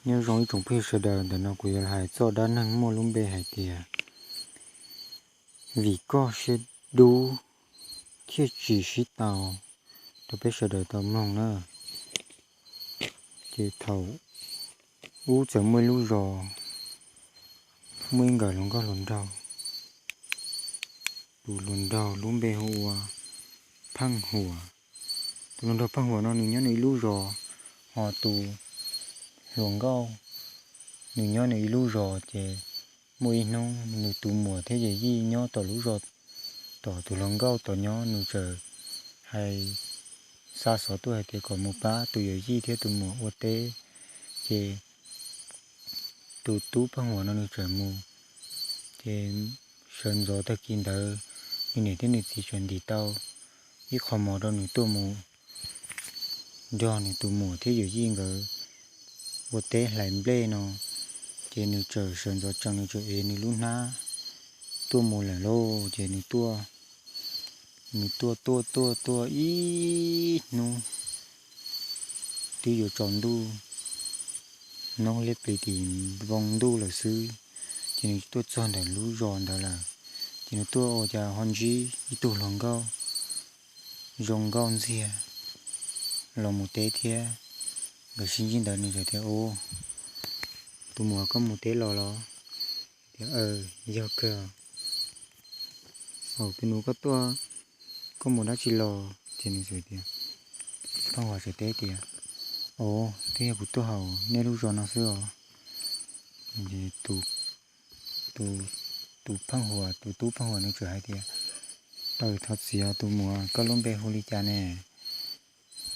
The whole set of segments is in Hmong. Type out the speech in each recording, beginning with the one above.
Nyob zoo ib tsoom phooj ywg sawv daws, ntawm no kuv yuav los hais txoj dab neeg muaj lub npe hais tias vim koj siab dub thiaj tsis sib tau rau peb sawv daws tau mloog na. Ces thaum ub txawm muaj ib lub zos, muaj ib nkawm hluas nkauj hluas nraug. Tus hluas nraug lub npe hu ua Pheej Huam. Tus hluas nraug Pheej Huam no nws nyob nws ib lub zos, ho tus hluas nkauj nws nyob nws ib lub zos. Ces muaj ib hnub nws tus muam thiab yawm yij nyob tom lub zos, tom tus hluas nkauj tom nyob, nws txawm hais xa xov tuaj hais tias kom mus pab tus yawm yij thiab tus muam ua teb. Ces tus tub Pheej Huam no nws txawm mus. Ces sawv ntxov tag kis ntawd, nws niam thiab nws txiv txawm ntim tau ib qho mov rau nws tuaj mus nrog nws tus muam thiab yawm yij nkawd ua teb hlais nplej no. Ces nws txawm sawv ntxov tsees, nws txawm ev nws lub hnab tuaj mus lawm lauj. Ces nws tuaj, nws tuaj tuaj tuaj tuaj ib hnub twb yuav tsaus ntuj, hnub liab pliv tim npoo ntuj lawm xwb. Ces nws tuaj txog ntawm lub zos ntawd lawm. Ces nws tuaj ua cas ho ntsib ib tug hluas nkauj zoo nkauj ntxiag los mus teb thiab. Nkawd sib ntsib ntawd nws txawm tias, Tus muam, koj mus teb los los? Tias, Yog kawg. Au, tus nus, koj tuaj, koj mus dab tsi los? Ces nws txawm tias, Pheej Huam txawm teb tias, Au, twb yog kuv tuaj hauv nej lub zos no xwb os. Tus, tus Pheej Huam, tus tub Pheej Huam nws txawm hais tias, Aw, thov txim os tus muam, koj lub npe hu li cas ne?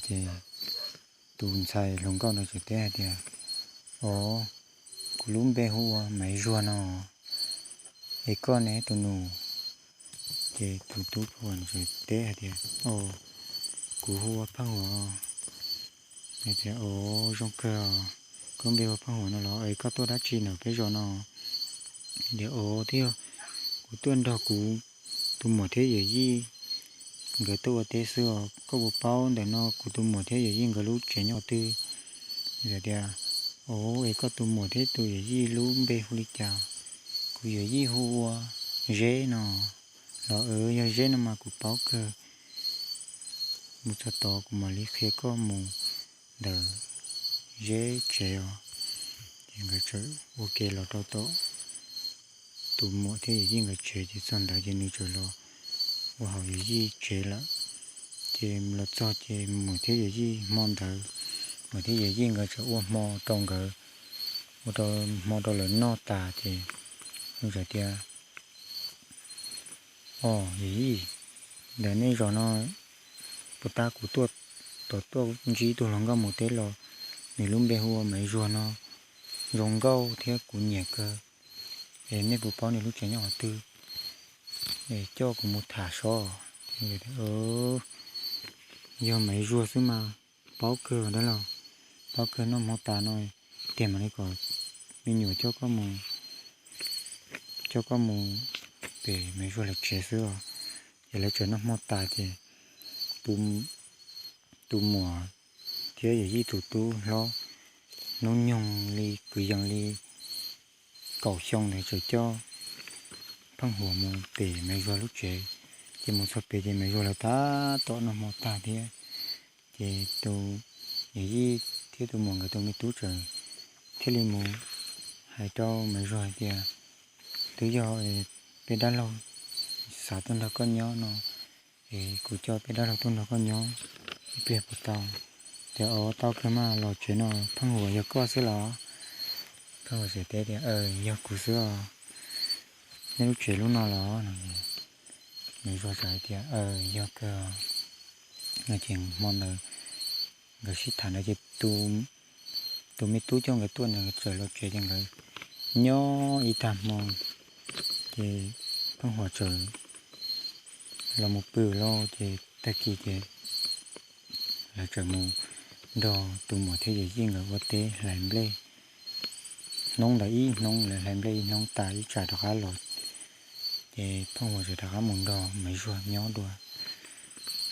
Ces tus ntxhais hluas nkauj ntawd txawm teb hais tias, Au, kuv lub npe hu ua Maiv Zuag no. Es koj ne tus nus? Ces tus tub Pheej Huam txawm teb hais tias, Au, kuv hu ua Pheej Huam. Tias, Au, zoo kawg, koj lub npe hu ua Pheej Huam no los? Es koj tuaj dab tsi ntawm peb zos no? Tias, Au, twb yog kuv tuaj nrog kuv tus muam thiab yawm yij nkawd tuaj ua teb xwb os. Koj puas paub ntawm no kuv tus muam thiab yawm yij nkawd lub tsev nyob twg? Tias, Au, es koj tus muam thiab tus yawm yij lub npe hu li cas? Kuv yawm yij hu ua Zeb no. Los, yog Zeb no mas kuv paub kawg. Mus txog tod kuv mam li qhia koj mus ntawm Zeb tsev os. Ces nkawd txawm ua ke los rau tom tus muam thiab yawm yij nkawd tsev. Ces txog ntawd ces nws txawm los ua hauv yawm yij tsev lawm. Ces los txog ces muam thiab yawm yij hmo ntawd, muam thiab yawm yij nkawd txawm ua hmo rau nkawd, ua rau hmo rau lawv noj tas ces nws txawm tias, Au, yawm yij, ntawm nej zos no puas tab kuv tuaj, tau tuaj ntsib tus hluas nkauj mus teb los, nws lub npe hu ua Maiv Zuag no, zoo nkauj thiab kuv nyiam kawg. Es nej puas paub nws lub tsev nyob qhov twg? Es coj kuv mus tham seb. Yog Maiv Zuag xwb mas paub kawg dab laug, paub kawg. Noj hmo tas no tiag mam li kom me nyuam coj koj mus, coj koj mus pem Maiv Zuag lawv tsev xwb os. Ces lawv txawm noj hmo tas ces tus muam thiab yawm yij tus tub hlob hnub nyoog li kwv yees li kaum xyoo ntawd txawm coj Pheej Huam mus pem Maiv Zuag lub tsev. Ces mus txog pem ces Maiv Zuag lawv tab tom noj hmo tag thiab. Ces tus yawm yij thiab tus muam nkawd tus me tub txawm thiaj li mus hais rau Maiv Zuag hais tias, Twb yog peb dab laug xav tuaj nrog koj nyob no, es kuv coj peb dab laug tuaj nrog koj nyob ib pliag puas tau? Tias, Au, tau kawg mas, los tsev no Pheej Huam yog koj xwb los? Pheej Huam txawm teb tias, Yog kuv xwb os. Nej lub tsev lub no los? Maiv Zuag txawm hais tias, Yog kawg. Ces hmo ntawd nkawd sib tham ntawd ces tus me tub coj nkawd tuaj ntawd nkawd txawm los tsev ces nkawd nyob ib tag hmo ces Pheej Huam txawm los mus pw lawm. Ces tag kis ces lawv txawm mus nrog tus muam thiab yawm yij nkawd ua teb hlais nplej. Hnub ntawd ib hnub lawv hlais nplej ib hnub tas ib tsam rov qab los, ces Pheej Huam txawm rov qab mus nrog Maiv Zuag nyob dua.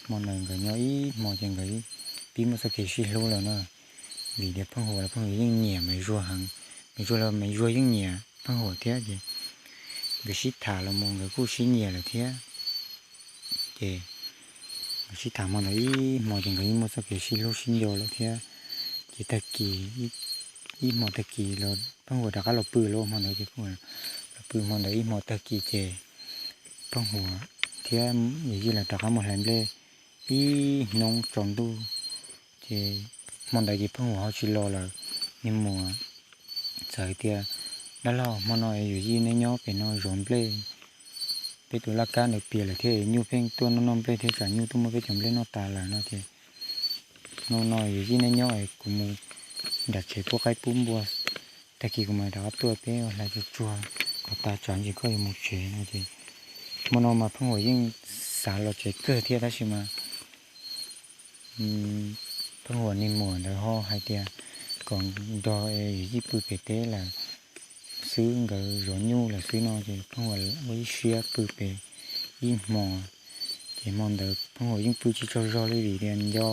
Hmo ntawd nkawd nyob ib hmo ces nkawd pib muaj txoj kev sib hlub lawm na. Vim tias Pheej Huam los Pheej Huam yeej nyiam Maiv Zuag heev, Maiv Zuag los Maiv Zuag yeej nyiam Pheej Huam thiab ces nkawd sib tham los mus nkawd kuj sib nyiam lawm thiab. Ces nkawd sib tham hmo ntawd ib hmo ces nkawd yeej muaj txoj kev sib hlub sib nco lawm thiab. Ces tag kis, ib hmo tag kis los Pheej Huam rov qab los pw lawm, hmo ntawd ces los pw hmo ntawd ib hmo tag kis ces Pheej Huam thiab Yawm Yij lawv rov qab mus hlais nplej ib hnub tsaus ntuj. Ces hmo ntawd ces Pheej Huam ho tsis los lawm. Niag muam txawm tias, Dab laug, hmo no Yawm Yij neb nyob pem no zov nplej, peb tus laj kab ntawd piam lawm thiab, nyuj pheej tuaj noj noj nplej thiab, tsam nyuj tuaj muab peb cov nplej noj tas lawm no ces hmo no Yawm Yij neb nyob es kuv mus nram tsev pub qaib pub npua, tag kis kuv mam rov qab tuaj peb ua hlais tsuag tsuag kom tas tsam ntsis koj yuav mus tsev no ces hmo no mas Pheej Huam yeej xav los tsev kawg thiab tab sis mas Pheej Huam niag muam ntawd ho hais tias kom nrog Yawm Yij pw pem teb lawm xwb, nkawd zov nyuj lawm xwb no ces Pheej Huam ua ib siab pw pem ib hmo. Ces hmo ntawd Pheej Huam yeej pw tsis tsaug zog li vim tias nco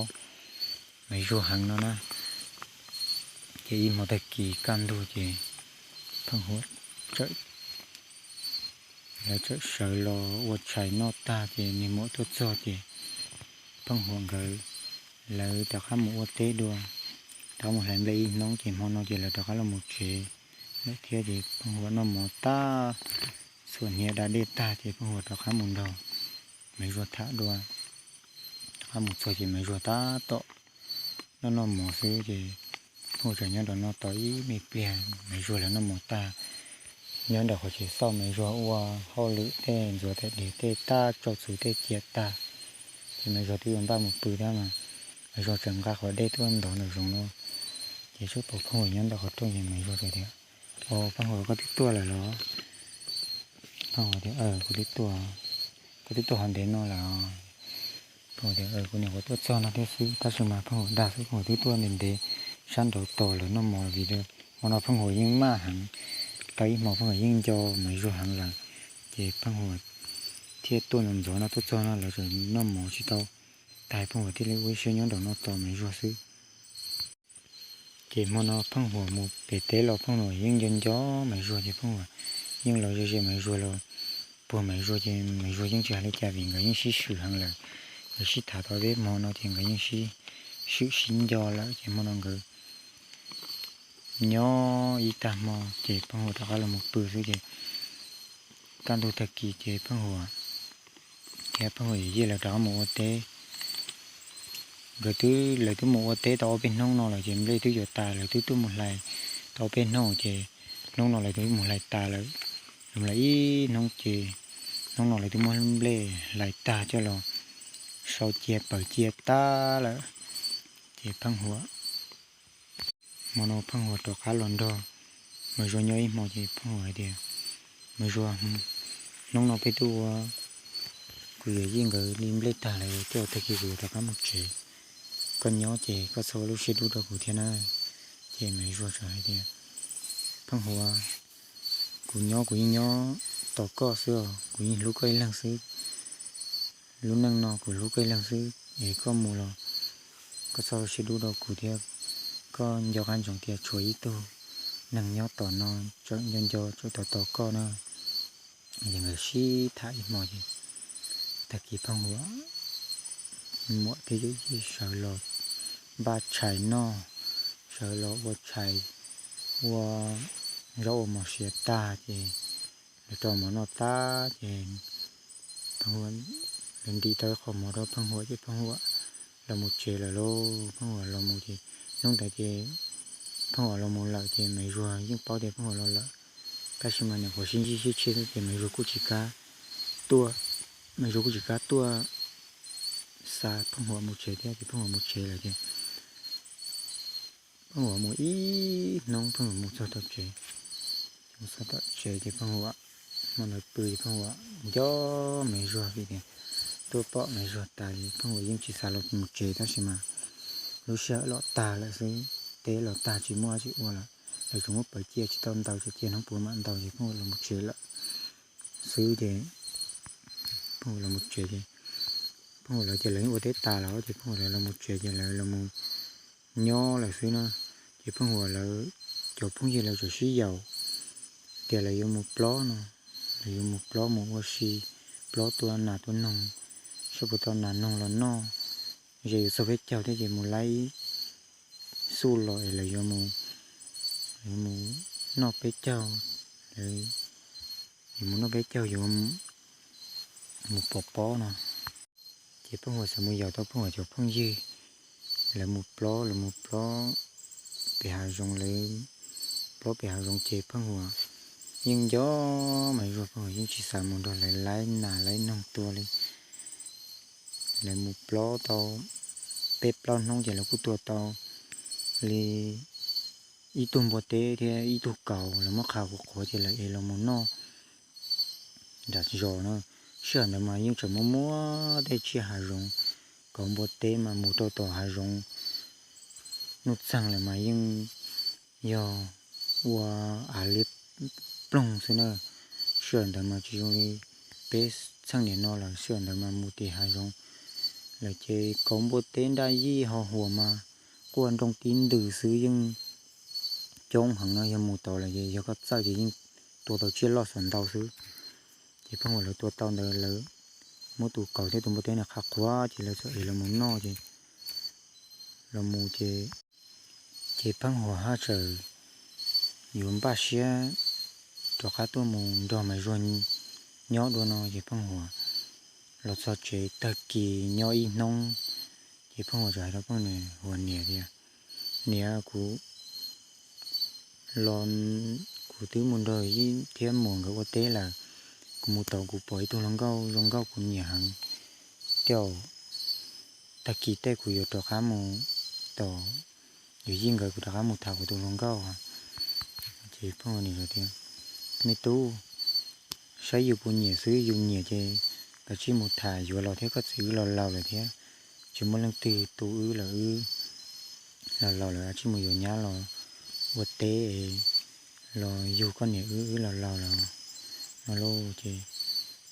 Maiv Zuag heev no na. Ces ib hmo tag kis kaj ntug ces Pheej Huam, lawv txawm sawv los ua tshais noj tag ces niag muam tuaj txog ces Pheej Huam nkawd, lawv rov qab mus ua teb dua, rov qab mus hlais nplej ib hnub ces hmo no ces lawv rov qab los mus tsev lawm thiab ces Pheej Huam noj mov tag, txhuam hniav da dej tag ces Pheej Huam rov qab mus nrog Maiv Zuag tham dua. Rov qab mus txog ces Maiv Zuag tab tom noj noj mov xwb ces Pheej Huam tseem nyob nraum no tos ib me pliag Maiv Zuag lawv noj mov tag, nyob nraum qhov tsev xauj Maiv Zuag ua hauj lwm tej ntxuav tais diav tej tag, tsau txhuv tej cia tag, ces Maiv Zuag twb yuav npaj mus pw thiab mas Maiv Zuag tseem nqa qhov dej tuaj ntov ntawm zoov no. Ces tsuas pom Pheej Huam nyob ntawm qhov rooj ces Maiv Zuag txawm tias, Au, Pheej Huam, koj twb tuaj lawm los? Pheej Huam tias, Kuv twb tuaj, koj twb tuaj hov ntev no lawm. Pheej Huam tias, Kuv nyuam qhuav tuaj txog no thiab xwb, tab sis mas Pheej Huam dag xwb, Pheej Huam twb tuaj ntev ntev sab nraud tos lawv noj mov vim hmo no Pheej Huam yeej maj heev, tau ib hmo Pheej Huam yeej nco Maiv Zuag heev lawm. Ces Pheej Huam thiaj tuaj ntxov ntxov no tuaj txog no lawv tseem noj mov tsis tau tag, Pheej Huam thiaj li ua ib siab nyob nraum no tos Maiv Zuag xwb. Ces hmo no Pheej Huam mus pem teb los Pheej Huam yeej nco nco Maiv Zuag ces Pheej Huam yeej los ze ze Maiv Zuag los puag Maiv Zuag ces Maiv Zuag yeej tsis hais li cas vim nkawd yeej sib swm heev lawm. Nkawd sib tham tau peb hmo no ces nkawd yeej sib swm sib nco lawm ces hmo no nkawd nyob ib tag hmo ces Pheej Huam rov qab los mus pw xwb ces kaj ntug tag kis ces Pheej Huam thiab Pheej Huam Yawm Yij lawv rov qab mus ua teb. Nkawd twb, lawv twb mus ua teb tau ob peb hnub no lawm ces nplej twb yuav tas, lawv twb tuaj mus hlais tau ob peb hnub ces hnub no lawv twb mus hlais tas lawm. Lawv mus hlais ib hnub ces hnub no lawv twb muab nplej hlais tag coj los sau cia paws cia tag lawm. Ces Pheej Huam, hmo no Pheej Huam rov qab los nrog Maiv Zuag nyob ib hmo ces Pheej Huam hais tias, Maiv Zuag, hnub no peb twb ua kuv Yawm Yij nkawd li nplej tag lawm, tej zaum tag kis kuv yuav rov qab mus tsev. Koj nyob ces koj txhob ua lub siab dub rau kuv thiab na. Ces Maiv Zuag txawm hais tias, Pheej Huam, kuv nyob kuv yeej nyob tos koj xwb os, kuv yeej hlub koj ib leeg xwb. Lub neej no kuv hlub koj ib leeg xwb es koj mus los koj txhob ua siab dub rau kuv thiab. Koj nco qab ntsoov tias tshuav ib tug neeg nyob tom no tseem nco nco tseem tos tos koj na. Ces nkawd sib tham ib hmo ces tag kis Pheej Huam muam thiab Yawm Yij sawv los npaj tshais noj, sawv los ua tshais, ua zaub ua mov siav tag ces lawv rau mov noj tag ces Pheej Huam, lawv ntim tau ib qho mov rau Pheej Huam ces Pheej Huam los mus tsev lawm lauj. Pheej Huam los mus ces hnub ntawd ces Pheej Huam los mus lawm ces Maiv Zuag yeej paub tias Pheej Huam los lawm, tab sis mas nyuam qhuav sib ntsib sib tshiab xwb ces Maiv Zuag kuj tsis kam tuaj, Maiv Zuag kuj tsis kam tuaj xa Pheej Huam mus tsev thiab ces Pheej Huam mus tsev lawm ces Pheej Huam mus ib hnub Pheej Huam mus txog tom tsev, mus txog tom tsev ces Pheej Huam, hmo ntawd pw ces Pheej Huam nco Maiv Zuag vim tias tuaj pom Maiv Zuag tas ces Pheej Huam yeej tsis xav los mus tsev tab sis mas lub sij hawm los tag lawm xwb, teb los tag tsis muaj dab tsi ua lawm, lawv tseem muab paws cia tsis tau ntaus, tseem cia hnub puav mam ntaus ces Pheej Huam los mus tsev lawm xwb ces Pheej Huam los mus tsev ces Pheej Huam lawv ces lawv yeej ua teb tas lawm ces Pheej Huam lawv los mus tsev ces lawv los mus nyob lawm xwb na. Ces Pheej Huas lawv cov phooj ywg lawv txawm sib yaum tias lawv yuav mus plob no, lawv yuav mus plob mus ua si, plob tua nas tua noog, saib puas tau nas noog los noj. Ze yuav txog peb caug thiab ces mus laib xuj los es lawv yuav mus, yuav mus noj peb caug, lawv yuav mus noj peb caug yuav mus pov pob no. Ces Pheej Huas txawm mus yaum tau Pheej Huas cov phooj ywg, lawv mus plob, lawv mus plob pem hav zoov, lawv plob pem hav zoov ces Pheej Huas yeej nco Maiv Zuag, Pheej Huas yeej tsis xav mus nrog lawv laib nas laib noog tua li. Lawv mus plob tau peb plaub hnub ces lawv kuj tua tau li ib tug npua teb thiab ib tug kaus, lawv muab qha qhuav qhuav ces lawv ev los mus noj nram zos no. Sij hawm ntawd mas yeej tseem muaj muaj tej tsiaj hav zoov, kauv npua teb mas mus rau tom hav zoov nuj txeeg lawm mas yeej yog ua av liab ploog xwb na. Sij hawm ntawd mas tsis zoo li peb txheej niam no lawm, sij hawm ntawd mas mus tim hav zoov lawm ces kauv npua teb nraj yij ho huas mas quaj nroo tib ntws xwb yeej coob heev no, yog mus tod lawm ces yog koj txawj ces yeej tua tau tsiaj loj xuas ntau xwb. Ces Pheej Huas lawv tua tau ntawd lawv muab tus kaus thiab tus npua teb no qha qhuav ces lawv txawm ev los mus noj ces los mus ces, ces Pheej Huas haj tseem yuav npaj siab rov qab tuaj mus nrog Maiv Zuag nyob dua no ces Pheej Huas los txog tsev tag kis nyob ib hnub ces Pheej Huas txawm hais rau Pheej Huas niam tias, Niam, kuv los, kuv twb mus nrog Yij thiab Muas nkawd ua teb lawm, kuv mus tod kuv pom ib tug hluas nkauj zoo nkauj kuv nyiam heev, tej zaum tag kis tej kuv yuav rov qab mus tom yawm yij nkawd, kuv rov qab mus tham kuv tus hluas nkauj. Ces Pheej Huas niam tias, Me tub, saib yus puas nyiam xwb, yus nyiam ces kav tsij mus tham yuav los thiab, koj txiv wb los laus lawm thiab, tsis muaj leej twg tu wb lawm, wb los laus lawm, kav tsij mus yuav nyab los ua teb los yug koj niam wb, wb los laus lawm no lauj. Ces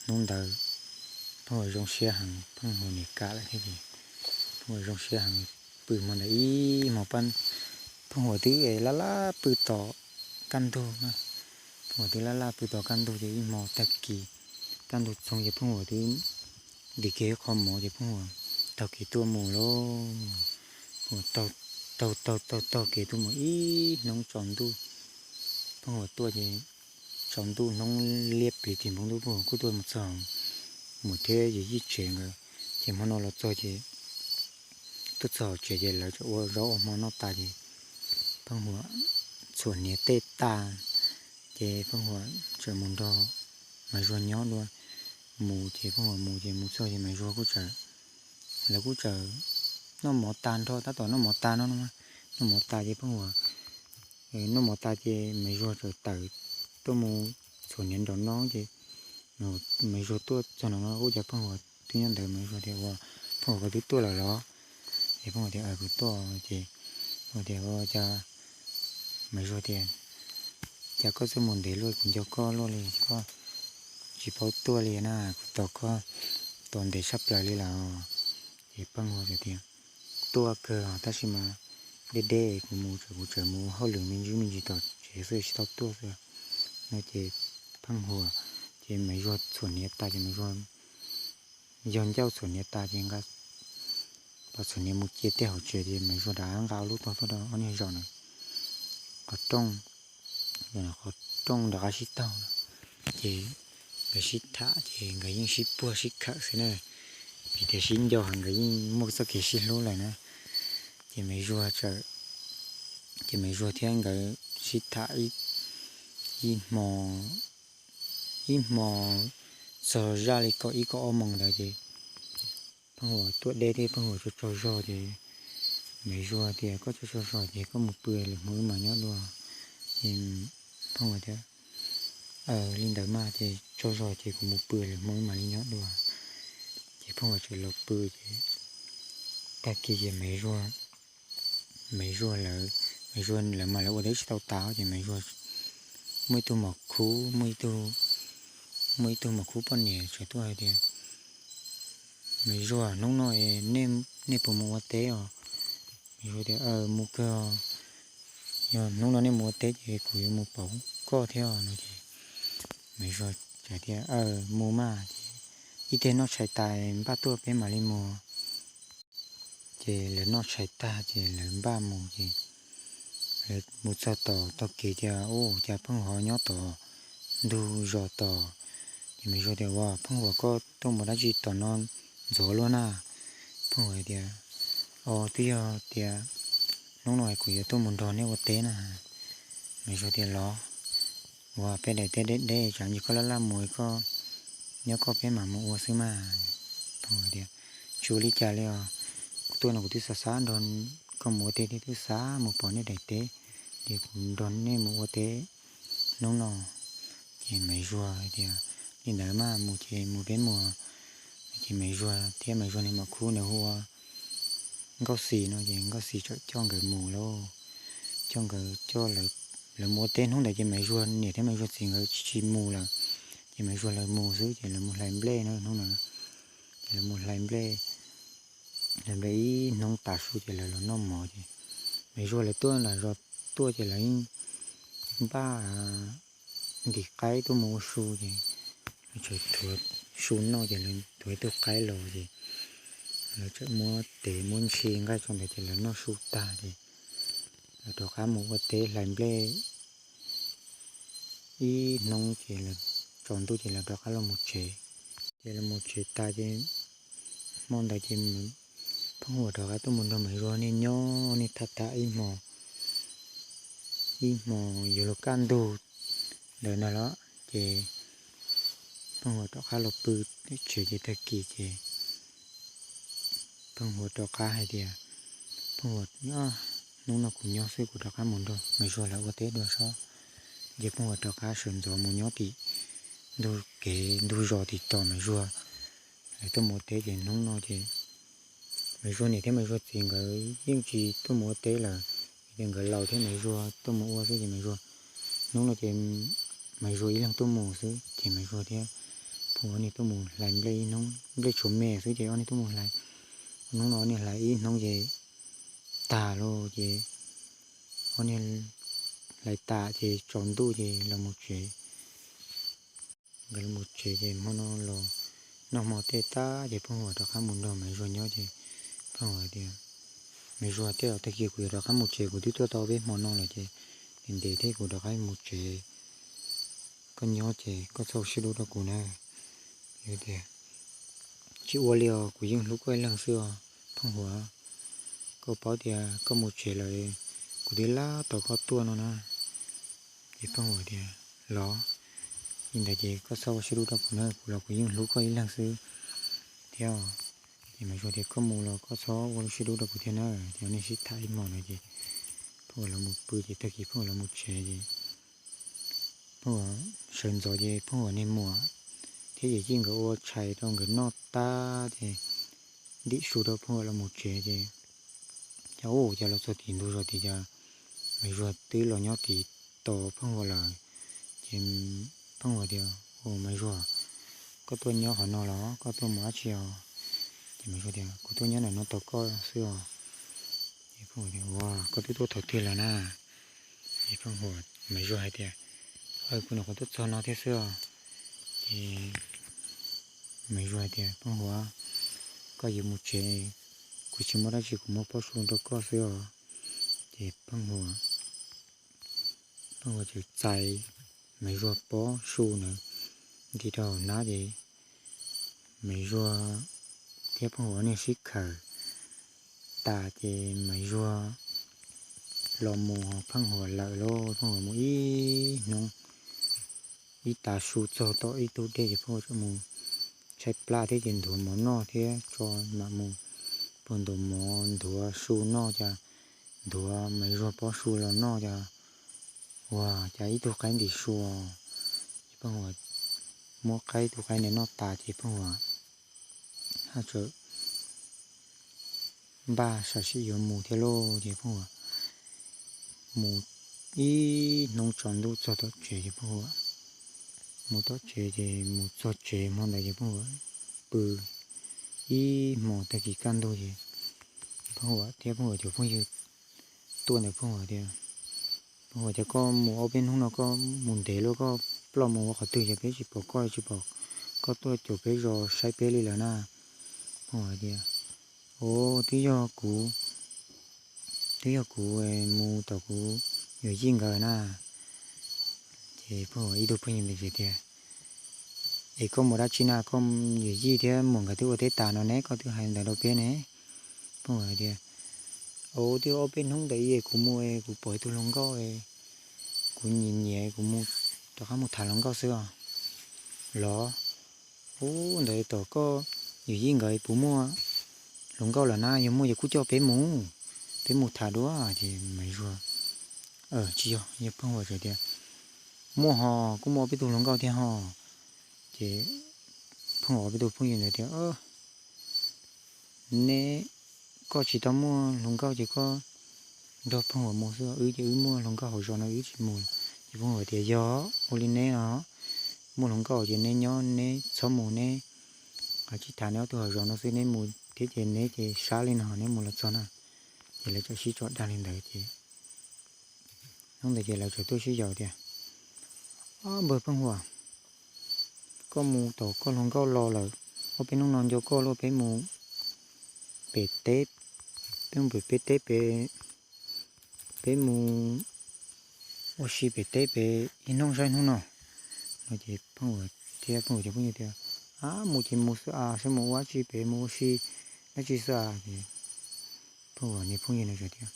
hnub ntawd Pheej Huas zoo siab heev, Pheej Huas niam kam lawm thiab ces Pheej Huas zoo siab heev, pw hmo ntawd ib hmo, Pheej Huas twb laj laj pw tom kaj ntug na. Pheej Huas twb laj laj pw tom kaj ntug ces ib hmo tag kis kaj ntug txoog ces Pheej Huas twb ntim kiag ib qho mov ces Pheej Huas taug kev tuaj mus lauj. Pheej Huas taug taug taug taug kev tuaj mus ib hnub tsaus ntuj. Pheej Huas tuaj ces tsaus ntuj hnub liab pliv tim npoo ntuj Pheej Huas kuj tuaj mus txog Muas thiab yawm yij tsev nkawd. Ces hmo no los txog ces tuaj txog tsev ces lawv tseem ua zaub ua hmo noj tas ces Pheej Huas txhuam hniav tej tas ces Pheej Huas tseem mus nrog Maiv Zuag nyob dua. Mus ces Pheej Huas mus ces mus txog ces Maiv Zuag kuj tseem, lawv kuj tseem noj mov tas nrho, tab tom noj mov tas no, noj mov tas ces Pheej Huas, noj mov tas ces Maiv Zuag tseem tawm tuaj mus txhuam hniav nraum no ces Maiv Zuag tuaj txog nraum no kuj cas Pheej Huas twb nyob ntawd. Maiv Zuag tias, Ua, Pheej Huas, koj twb tuaj lawm los? Ces Pheej Huas tias, Kuv tuaj. Ces Pheej Huas tias, Ua cas, Maiv Zuag tias, Cas koj txawj mus ntev luaj, kuv nco koj luaj li, koj tsis paub tuaj li na, kuv tos koj tos ntev tshaj plaws li lawm. Ces Pheej Huas tias, Tuaj kawg tab sis mas deb deb kuv mus, kuv tseem mus hauj lwm me ntsis me ntsis tom tsev xwb tsis tau tuaj xwb no. Ces Pheej Huas, ces Maiv Zuag txhuam hniav tas ces Maiv Zuag yog ncauj txhuam hniav tas ces nqa pab txhuam hniav mus cia tej hauv tsev ces Maiv Zuag rov nqa lub tog tuaj rau ob niag zaum na, qhov rooj, qhov rooj rov qab sib taug. Ces nkawd sib tham ces nkawd yeej sib puag sib khawm xwb na, vim tias sib nco heev nkawd yeej muaj txoj kev sib hlub lawm na. Ces Maiv Zuag txawm, ces Maiv Zuag thiab nkawd sib tham ib hmo, ib hmo txog zaj li kaum ib kaum ob moos ntawd ces Pheej Huas tuaj deb thiab Pheej Huas tsaug tsaug zog ces Maiv Zuag tias, Koj tsaug tsaug zog ces koj mus pw, lwm hmo wb mam nyob dua. Pheej Huas tias, Li ntawd mas ces tsaug zog ces kuv mus pw, lwm hmo wb mam li nyob dua. Ces Pheej Huas txawm los pw ces tag kis ces Maiv Zuag, Maiv Zuag lawv, Maiv Zuag lawv mas lawv ua teb tsis tau tas ces Maiv Zuag muaj ib tug mos khub, muaj ib tug, muaj ib tug mos khub poj niam txawm tuaj hais tias, Maiv Zuag, hnub no nej puas mus ua teb os? Maiv Zuag tias, Mus kawg, Yog hnub no nej mus ua teb ces kuv yuav mus pauv koj thiab no ces Maiv Zuag hais tias, Aws, mus mas, ces ib teg noj tshais tas npaj tuaj peb mam li mus. Ces lawv noj tshais tag ces lawv npaj mus ces lawv mus txog tom tog kev tias, Ub, cas pheej ho nyob tom ntug zos tos. Ces Maiv Zuag tias, Ua, Pheej Huas, koj tuaj mus dab tsi tom no ntxov luaj na? Pheej Huas tias, Os, twb yog tias hnub no kuv yuav tuaj mus nrog nej ua teb na. Maiv Zuag tias, Los, ua peb daim teb deb deb tsam ntsis koj laj laj mus, koj nyob koj peb mam mus ua xwb mas. Pheej Huas tias, Tsis ua li cas li os, kuv tuaj no kuv twb xav xav nrog koj mus ua teb thiab twb xav mus pom nej daim teb, ces kuv nrog nej mus ua teb hnub no. Ces Maiv Zuag tias, Li ntawd mas mus ces mus peb mus. Ces Maiv Zuag thiab Maiv Zuag niag maum khub nws hu ua Nkauj Xis no ces Nkauj Xis txawm coj nkawd mus lauj. Coj nkawd, coj lawv mus ua teb hnub ntawd ces Maiv Zuag niam thiab Maiv Zuag txiv nkawd tsis mus lawm. Ces Maiv Zuag lawv mus xwb ces lawv mus hlais nplej na hnub na. Ces lawv mus hlais nplej, hlais nplej ib hnub tas su ces lawv los noj mov ces Maiv Zuag lawv tuaj los zos tuaj ces lawv yeej npaj ntim qaib tuaj mus ua su ces lawv txawm thuav su noj ces lawv thuav ib tug qaib los ces lawv txawm muab tes muab ntshis nqaij tso ntawd ces lawv noj su tag ces lawv rov qab mus ua teb hlais nplej ib hnub ces lawv tsaus ntuj ces lawv rov qab los mus tsev. Ces los mus tsev tas ces hmo ntawd ces Pheej Huas rov qab tuaj mus nrog Maiv Zuag niaj nyob niaj tham tham ib hmo, ib hmo yuav luag kaj ntug ntawd ntag los ces Pheej Huas rov qab los pw tsev ces tag kis ces Pheej Huas rov qab hais tias, Pheej Huas, hnub no kuv nyob xwb kuv rov qab mus nrog Maiv Zuag lawv ua teb dua seb. Ces Pheej Huas rov qab sawv ntxov mus nyob tim ntug kev ntug zos tim tos Maiv Zuag lawv tuaj mus ua teb ces hnub no ces Maiv Zuag niam thiab Maiv Zuag txiv nkawd yeej tsis tuaj mus ua teb lawm, vim tias nkawd laus thiab Maiv Zuag tuaj mus ua xwb ces Maiv Zuag, hnub no ces Maiv Zuag ib leeg tuaj mus xwb ces Maiv Zuag thiab Pheej Huas niag tuaj mus hlais nplej ib hnub, nplej tshuav me xwb ces ob niag tuaj mus hlais. Hnub no ob niag hlais ib hnub ces tag lauj ces ob niag hlais tas ces tsaus ntuj ces los mus tsev. Nkawd los mus tsev ces hmo no los noj hmo tej tag ces Pheej Huas rov qab mus nrog Maiv Zuag nyob ces Pheej Huas tias, Maiv Zuag, tej zaum tag kis kuv yuav rov qab mus tsev, kuv twb tuaj tau peb hmo no lawm ces ntev ntev thiab kuv rov qab mus tsev. Koj nyob ces koj txhob ua siab dub rau kuv na. Tias, Tsis ua li os, kuv yeej hlub koj ib leeg xwb os Pheej Huas. Koj paub tias koj mus tsev lawm, kuv twb lab tos koj tuaj no na. Ces Pheej Huas tias, Los, li ntawd ces koj txhob ua siab dub rau kuv na, kuv los kuv yeej hlub koj ib leeg xwb thiab. Ces Maiv Zuag tias, Koj mus los koj txhob ua lub siab dub rau kuv thiab na. Ces ob niag sib tham ib hmo no ces Pheej Huas los mus pw ces tag kis Pheej Huas los mus tsev ces Pheej Huas sawv ntxov ces Pheej Huas niag muam thiab yawm yij nkawd ua tshais rau nkawd noj tag ces ntim su rau Pheej Huas los mus tsev ces cas ua cas los txog tim ntug zos tias cas Maiv Zuag twb los nyob tim tos Pheej Huas lawm. Ces Pheej Huas tias, Ua Maiv Zuag, koj tuaj nyob qhov no los koj tuaj mus dab tsi os? Ces Maiv Zuag tias, Kuv tuaj nyob ntawm no tos koj xwb os. Ces Pheej Huas tias, Ua koj twb tuaj thaum twg lawm na? Ces Pheej Huas, Maiv Zuag hais tias, Kuv nyuam qhuav tuaj txog no thiab xwb os. Ces Maiv Zuag hais tias, Pheej Huas, koj yuav mus tsev, kuv tsis muaj dab tsi, kuv muab pob su rau koj xwb os. Ces Pheej Huas, Pheej Huas txawm txais Maiv Zuag pob su ntawd nti rau hauv hnab ces Maiv Zuag thiab Pheej Huas niag sib khawm tas ces Maiv Zuag los mus, Pheej Huas lawm lauj. Pheej Huas mus ib hnub ib tav su txog tom ib tug dej ces Pheej Huas txawm mus tshaib plab thiab ces nthuav mov noj thiab tso mam mus puag ntaus mov nthuav su noj cas nthuav Maiv Zuag pob su los noj cas ua cas ib tug qaib ntim su. Ces Pheej Huas muab qaib, ib tug qaib ntawd noj tas ces Pheej Huas haj txawm npaj sam sim yuav mus thiab lauj. Ces Pheej Huas mus ib hnub tsaus ntuj txog tom tsev ces Pheej Huas mus tom tsev ces mus txog tsev hmo ntawd ces Pheej Huas pw ib hmos tag kis kaj ntug ces Pheej Huas thiab Pheej Huas cov phooj ywg tuaj ntawm Pheej Huas tias, Phooj Huas, cas koj mus ob peb hnub no koj mus ntev luaj, koj ploj mus ua qhov twg es peb tsis pom koj, tsis pom koj tuaj caum peb zos saib peb li lawm na? Phooj Huas tias, Ov, twb yog kuv, twb yog kuv mus tom kuv yawm yij nkawd na. Ces Phooj Huas ib tug phooj ywg ntawd tias, Es koj mus dab tsi na? Koj yawm yij thiab muam nkawd twb ua teb tas no ne, koj twb hais ntawd rau peb ne. Phooj Huas tias, Ov, twb ob peb hnub ntawd kuv mus es kuv pom ib tug hluas nkauj, kuv nyiam nyiam, kuv mus, rov qab mus tham hluas nkauj xwb os. Los, ub, ntawd tom koj yawm yij nkawd puas muaj hluas nkauj lawm na? Yog muaj ces kuj coj peb mus, peb mus tham dua. Ces Maiv Zuag, Tsis yog, yog Phooj Huas tias, Muaj hos, kuj muaj ob peb tug hluas nkauj thiab hos. Ces Phooj Huas ob peb tug phooj ywg ntawd tias, Neb, koj tsis tau muaj hluas nkauj ces koj nrog Phooj Huas mus xwb, wb ces wb muaj hluas nkauj hauv zos no wb tsis mus. Ces Phooj Huas tias, Yog ua li neb no, muaj hluas nkauj ces neb nyob, neb txhob mus, neb tsis tham neb ob tug hauv zos no xwb, neb mus thiab ces neb ces sab li no neb mus los txog na. Ces lawv txawm sib tso dag li ntawd ces hnub ntawd ces lawv txawm tuaj sib yaum tias, Ob, npawg Phooj Huas, koj mus tom koj hluas nkauj los lawm, ob peb hnub no nco koj luaj, peb mus pem teb, peb mus pem peb teb pem, peb mus ua si pem teb pem ib hnub saib hnub no. No ces Phooj Huas thiab Phooj Huas cov phooj ywg tias, Ab, mus ces mus xwb as, saib mus ua dab tsi pem, mus ua si dab tsi xwb as? Ces Phooj Huas niag phooj ywg no tias,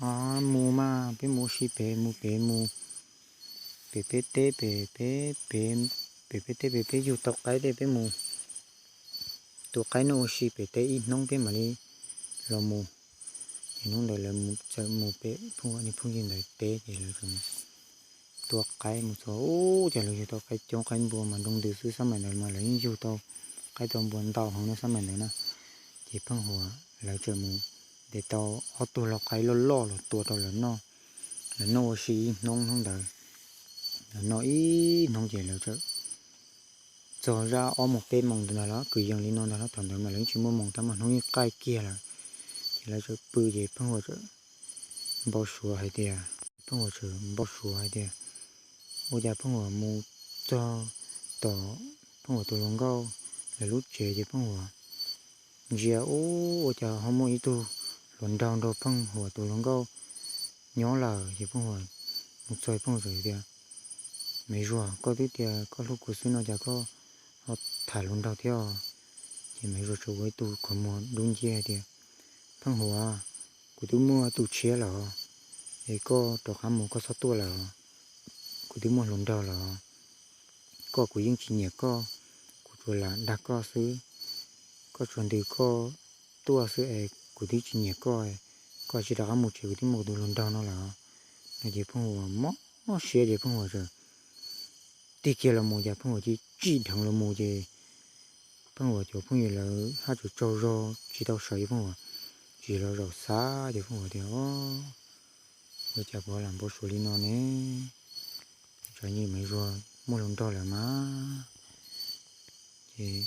Ab, mus mas, peb mus ua si pem, mus pem, mus pem peb teb pem, peb pem, pem peb teb pem, peb yug tau qaib tej peb mus tua qaib noj ua si pem teb ib hnub peb mam li los mus. Ces hnub ntawd lawv txawm mus pem Phooj Huas niag phooj ywg ntawd teb ces lawv txawm mus tua qaib mus txog ub, ces lawv yug tau qaib coob qaib npua mas nroo ntws xwb, xab maim ntawd mas lawv yeej yug tau qaib tau npua ntau heev na xab maim ntawd na. Ces Phooj Huas lawv txawm mus ntes tau ob tug lau qaib loj loj los tua rau lawv noj. Lawv noj ua si ib hnub, hnub ntawd lawv noj ib hnub ces lawv txawm txog zaj ob moos peb moos ntawd los kwv yees li no ntag los, thaum ntawd mas lawv yeej tsis muaj moos tab mas hnub yeej qaij kiag lawm. Ces lawv txawm pw ces Phooj Huas txawm npau suav hais tias, Phooj Huas txawm npau suav hais tias, Ua cas Phooj Huas mus txog tom Phooj Huas tus hluas nkauj lawv lub tsev ces Phooj Huas ntsia ub, ua cas ho muaj ib tug hluas nraug nrog Phooj Huas tus hluas nkauj nyob lawm. Ces Phooj Huas mus txog Phooj Huas txawm tias, Maiv Zuag, koj twb tias koj hlub kuv xwb no cas koj ho tham hluas nraug thiab? Ces Maiv Zuag txawm ua ib tug qhov muag dub nciab hais tias, Phooj Huas, kuv twb muaj tus tshiab lawm, es koj rov qab mus koj txhob tuaj lawm. Kuv twb muaj hluas nraug lawm. Koj kuv yeej tsis nyiam koj, kuv tsuas lam dag koj xwb. Koj tsuas ntws koj tuaj xwb es kuv twb tsis nyiam koj. Koj tsis rov qab mus tsev, kuv twb muaj kuv tus hluas nraug no lawm. No ces Phooj Huas mob siab ces Phooj Huas txawm tig kiag los mus ces Phooj Huas cia li tsim dheev los mus ces Phooj Huas cov phooj ywg lawv haj tsuas tsaug zog tsis tau sawv, ces Phooj Huas tsis los zaum xav ces Phooj Huas tias, Ua cas kuv ho lam npau suav li no ne? Tsam nyij Maiv Zuag muaj hluas nraug lawm mas. Ces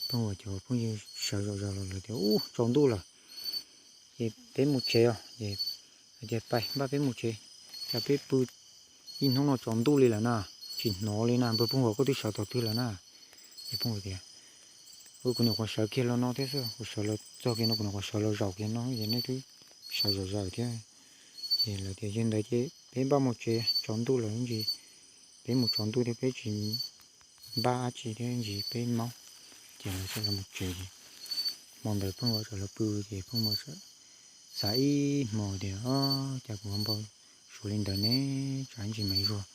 Phooj Huas cov phooj ywg sawv zom zaws los lawv tias, Ub, tsaus ntuj lawm, ces peb mus tsev os. Ces hais tias, Pais npaj peb mus tsev, cas peb pw ib hnub no tsaus ntuj li lawm na, tsis hnov li na. Npawg Phooj Huas, koj twb sawv thaum twg lawm na? Ces Phooj Huas tias, Ua, kuv nyuam qhuav sawv kiag los no thiab xwb, kuv sawv los txog kiag no, kuv nyuam qhuav sawv los zaum kiag no, ces nej twb sawv zom zaws thiab. Ces lawv tias, Yog ntawd ces peb npaj mus tsev, tsaus ntuj lawm ntsis, peb mus tsaus ntuj thiab peb tsis npaj dab tsi thiab ntsis peb maub. Ces lawv txawm los mus tsev ces hmo ntawd Phooj Huas txawm los pw ces Phooj Huas txawm xav ib hmo tias, Ob, cas kuv ho npau suav li ntawd ne? Tsam ntsis Maiv Zuag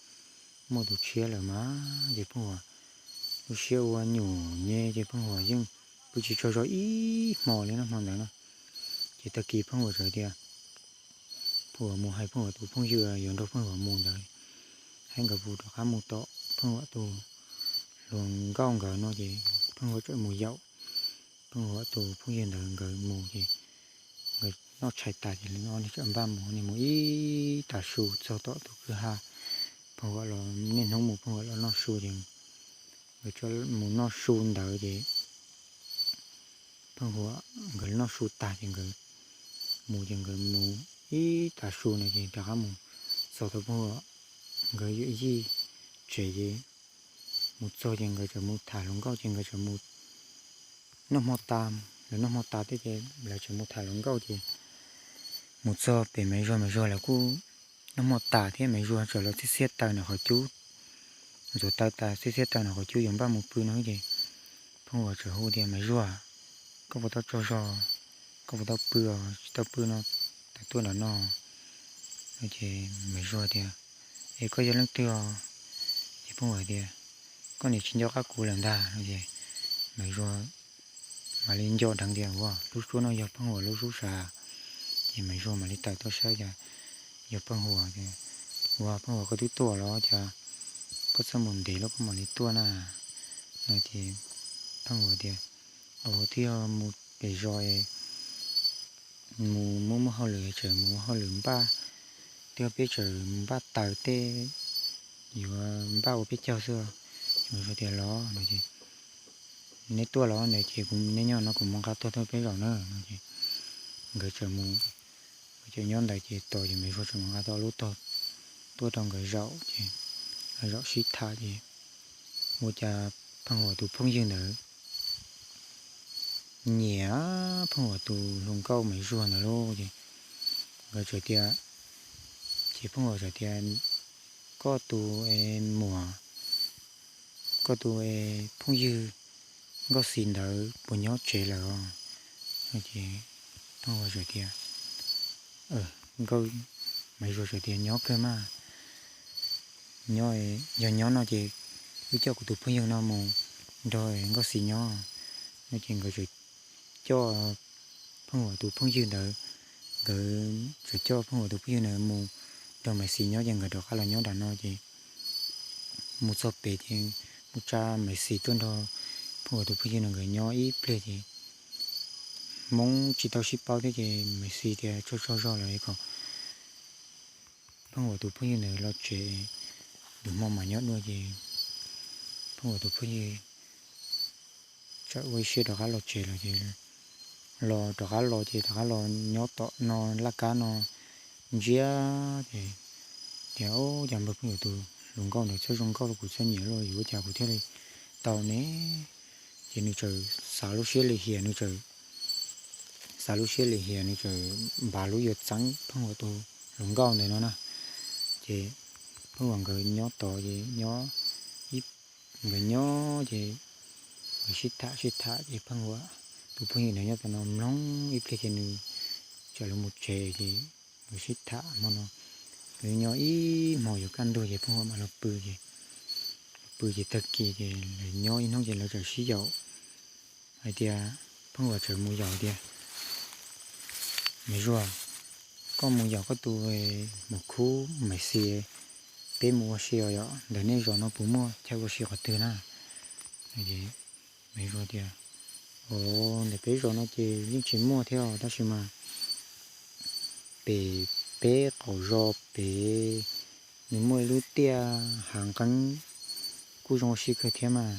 muaj tus tshiab lawm mas. Ces Phooj Huas lub siab ua nyuam nyem ces Phooj Huas yeej pw tsis tsaug zog ib hmo li no hmo ntawd na. Ces tag kis Phooj Huas txawm tias, Phooj Huas mus hais Phooj Huas tus phooj ywg yuav nrog Phooj Huas mus ntawd, hais nkawd puas rov qab mus tom Phooj Huas tus hluas nkauj nkawd no ces Phooj Huas txawm mus yaum Phooj Huas tus phooj ywg ntawd nkawd mus ces nkawd noj tshais tas ces lawv ob niag txawm npaj mus, ob niag mus ib tag su txog tom tus kwj ha. Phooj Huas los niaj hnub mus Phooj Huas los noj su ces nkawd txawm mus noj su ntawd ces Phooj Huas nkawd noj su tag ces nkawd mus ces nkawd mus ib tag su no ces rov qab mus txog tau Phooj Huam nkawd yawm yij tsev ces mus txog ces nkawd txawm mus tham hluas nkauj ces nkawd txawm mus noj hmo tas, lawv noj hmo tas thiab ces lawv txawm mus tham hluas nkauj ces mus txog pem Maiv Zuag, Maiv Zuag lawv kuj noj hmo tas thiab Maiv Zuag txawm los txiab txiab taws nram qhov cub, ntxuav taws tas txiab txiab taws nram qhov cub yuav npaj mus pw no ces Phooj Huam txawm hu tias, Maiv Zuag, koj puas tau tsaug zog, koj puas tau pw os, tsis tau pw no tawm tuaj nram no. No ces Maiv Zuag tias, Es koj yog leej twg os? Ces Phooj Huam tias, Koj niam tsis nco qab kuv lawm ntag. No ces Maiv Zuag mam li nco dheev tias, Ua, lub suab no yog Phooj Huam lub suab sav. Ces Maiv Zuag mam li tawm tuaj saib tias yog Phooj Huam tias, Ua, Phooj Huam koj twb tuaj los cas koj txawj mus ntev los koj mam li tuaj na? No ces Phooj Huam tias, Ua, twb yog mus pem zos es mus muaj muaj hauj lwm tseem mus ua hauj lwm npaj, twb yog peb tseem mus npaj taws tej yuav npaj ua peb caug xwb. Ces Maiv Zuag tias, Los no ces neb tuaj los ntawd ces kuv, neb nyob no kuv mus nqa tog tuaj peb zaum na. No ces nkawd txawm mus, nkawd txawm nyob ntawd ces tos ces Maiv Zuag txawm mus nqa tau ob lub tog tuaj rau nkawd zaum ces zaum sib tham ces ua cas Phooj Huam tus phooj ywg ntawd nyiam Phooj Huam tus hluas nkauj Maiv Zuag ntawd lauj. Ces nkawd txawm tias, ces Phooj Huam txawm tias, Koj tus muam, koj tus phooj ywg Nkauj Xis ntawd puas nyob tsev lawm os? No ces Phooj Huam txawm tias, Nkauj, Maiv Zuag txawm tias, Nyob kawg mas, nyob, yog nyob no ces wb coj kuv tus phooj ywg no mus nrog Nkauj Xis nyob. No ces nkawd txawm coj Phooj Huam tus phooj ywg ntawd, nkawd txawm coj Phooj Huam tus phooj ywg ntawd mus nrog Maiv Xis nyob ces nkawd rov qab los nyob nram no ces mus txog pem ces mus tsa Maiv Xis tuaj nrog Phooj Huam tus phooj ywg no nkawd nyob ib pliag ces Hmoob tsis tau sib paub thiab ces Maiv Xis tias tsaug tsaug zog lawm kom Phooj Huam tus phooj ywg ntawd los tsev, lwm hmo mam nyob dua ces Phooj Huam tus phooj ywg txawm ua ib siab rov qab los tsev lawm ces los rov qab los ces rov qab los nyob tom no laj kab no ntsiab ces tias, Ub, cas npawg Phooj Huam tus hluas nkauj ntawd txawj zoo nkauj, kuv txawj nyiam luaj, yuav ua cas kuv thiaj li tau ne? Ces nws txawm xav lub siab lim hiam, nws txawm xav lub siab lim hiam, nws txawm npaj lub yuav txeeb Phooj Huam tus hluas nkauj ntawd no na. Ces Phooj Huam nkawd nyob tod ces nyob, nkawd nyob ces nkawd sib tham sib tham ces Phooj Huam tus phooj ywg ntawd nyob tom no mloog ib pliag ces nws txawm los mus tsev ces nkawd sib tham hmo no. Nkawd nyob ib hmos yuav kaj ntug ces Phooj Huam mam los pw ces, pw ces tag kis ces lawv nyob ib hnub ces lawv txawm sib yaum hais tias, Phooj Huam txawm mus yaum tias, Maiv Zuag, koj mus yaum koj tus muam khub Maiv Xis, peb mus ua si os, yog ntawm nej zos no puas muaj chaw ua si qhov twg na? Maiv Zuag tias, Os, ntawm peb zos no ces yeej tsis muaj thiab os, tab sis mas pem peb qaum zos pem nws muaj ib lub tiaj hav nqeeb kuj zoo ua si kawg thiab mas.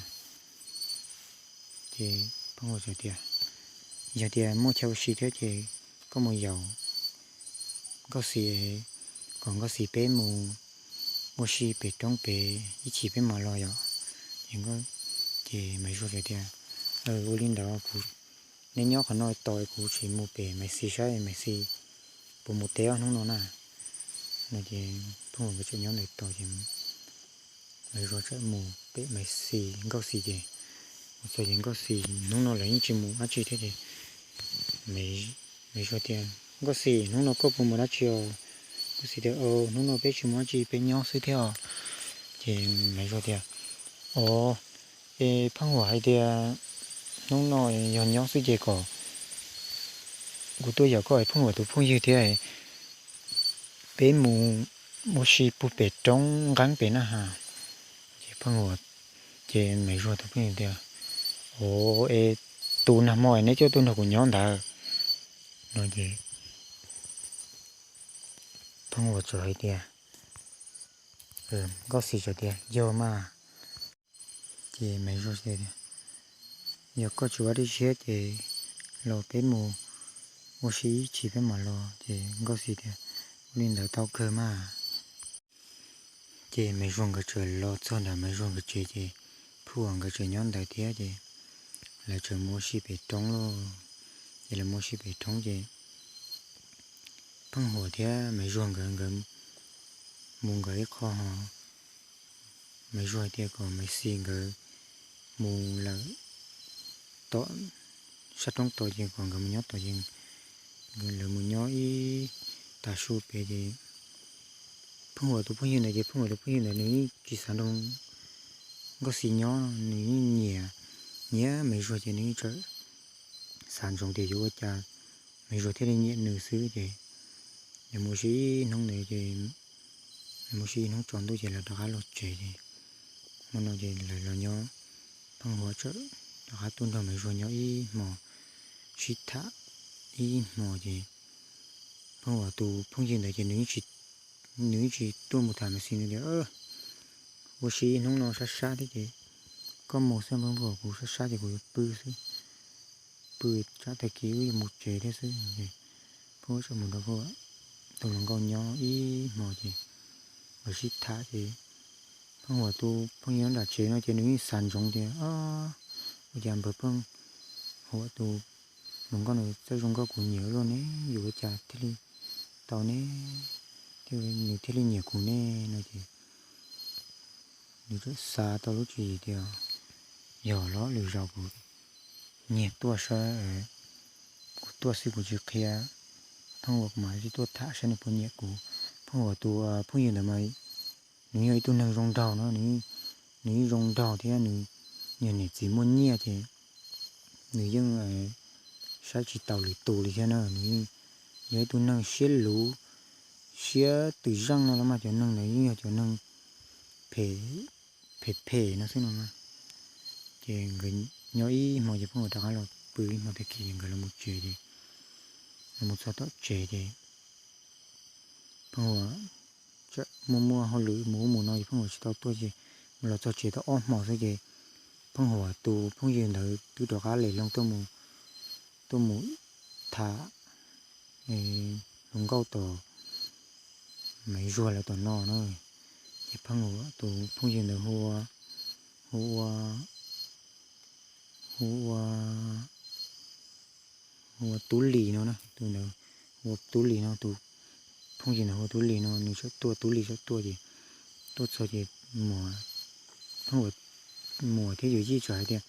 Ces Phooj Huam txawm tias, Yog tias muaj chaw ua si thiab ces koj mus yaum Nkauj Xis, kom Nkauj Xis peb mus ua si pem roob pem ib chim peb mam los yom. Ces Maiv Zuag txawm tias, Ua li ntawd kuv, neb nyob qhov no tos kuv tsis mus pem Maiv Xis saib Maiv Xis puas mus teb ob hnub no na. No ces Phooj Huam nkawd txawm nyob ntawd tos ces Maiv Zuag txawm mus pem Maiv Xis Nkauj Xis ces mus txog ces Nkauj Xis hnub no lawv yeej tsis mus dab tsi thiab ces Maiv Zuag tias, Nkauj Xis, hnub no koj puas mus dab tsi os? Nkauj Xis tias, Hnub no peb tsis mus dab tsi, peb nyob xwb thiab os. Ces Maiv Zuag tias, Os, es Phooj Huam hais tias hnub no yog nyob xwb ces kom kuv tuaj yaum koj es Phooj Huam tus phooj ywg thiab peb mus ua si puag pem roob nqeeb pem na has. Ces Phooj Huam, ces Maiv Zuag tus phooj ywg tias, Os, es tus nag hmo es neb coj tuaj nrog kuv nyob ntawd no ces Phooj Huam txawm hais tias, Nkauj Xis txawm tias, Yog mas. Ces Maiv Zuag tias, Yog koj tsis ua dab tsi thiab ces los peb mus ua si ib chim peb mam los. Ces Nkauj Xis tias, Ua li ntawd tau kawg mas. Ces Maiv Zuag nkawd txawm los txog nram Maiv Zuag nkawd tsev ces Phooj Huam nkawd tseem nyob ntawd thiab ces lawv tseem mus ua si pem roob lauj. Ces lawv mus ua si pem roob ces Phooj Huam thiab Maiv Zuag nkawd nkawd mus nkawd ib qho ho Maiv Zuag tias kom Maiv Xis nkawd mus lawm tom sab roob tod ces kom nkawd mus nyob tod ces lawv mus nyob ib tag su pem ces Phooj Huam tus phooj ywg ntawd ces Phooj Huam tus phooj ywg ntawd nws yeej tsis xav nrog Nkauj Xis nyob, nws yeej nyiam nyiam Maiv Zuag ces nws yeej txawm xav ntsoov tias yuav ua cas Maiv Zuag thiaj li nyiam nws xwb ces nws mus ua si ib hnub ntawd ces nws mus ua si ib hnub tsaus ntuj ces lawv rov qab los tsev ces hmo no ces lawv los nyob, Phooj Huam txawm rov qab tuaj nrog Maiv Zuag nyob ib hmo, sib tham ib hmo ces Phooj Huam tus phooj ywg ntawd ces nws yeej tsis tuaj mus tham Maiv Xis, nws tias ua si ib hnub no sab sab thiab ces koj mus xwb, Phooj Huam, kuv sab sab ces kuv yuav pw xwb, pw tsam tag kis wb yuav mus tsev thiab xwb. Phooj Huam txawm mus nrog Phooj Huam tus hluas nkauj nyob ib hmo ces nkawd sib tham ces Phooj Huam tus phooj ywg nyob nram tsev no ces nws yeej xav ntsoov tias ua cas npawg Phooj Huam tus hluas nkauj no txawj zoo nkauj kuv nyiam luaj ne, yuav ua cas thiaj li tau ne, thiaj nws thiaj li nyiam kuv ne no ces nws txawm xav tau lub tswv yim tias yog los lwm zaus kuv nyiag tuaj saib, kuv tuaj xwb kuv tsis qhia Phooj Huam, kuv mam li tuaj tham saib nws puas nyiam kuv. Phooj Huam tus phooj ywg ntawd mas nws yog ib tug neeg zoo nraug no, nws yeej zoo nraug thiab nws yog niam txiv muaj nyiaj ces nws yeej saib tsis taus lwm tus li thiab na, nws yeej yog ib tug neeg siab luv, siab twm zeej no los mas cov neeg ntawd yeej yog cov neeg phem phem phem no xwb no. Ces nkawd nyob ib hmo ces Phooj Huam rov qab los pw ib hmo tag kis nkawd los mus tsev ces, los mus txog tom tsev ces Phooj Huam txawm muaj muaj hauj lwm mus ub mus no ces Phooj Huam tsis tau tuaj ces mus los txog tsev tau ob hmo xwb ces Phooj Huam tus phooj ywg ntawd twb rov qab lem loo tuaj mus, tuaj mus tham hluas nkauj tom Maiv Zuag lawv tom no na. Ces Phooj Huam tus phooj ywg ntawd hu ua, hu ua, hu ua, hu ua Tub Lis no na, tus ntawd hu ua Tub Lis no, tus phooj ywg ntawd hu ua Tub Lis no, nws txawm tuaj, Tub Lis txawm tuaj ces tuaj txog ces Muas, Phooj Huam, Muas thiab Yus Yij txawm hais tias,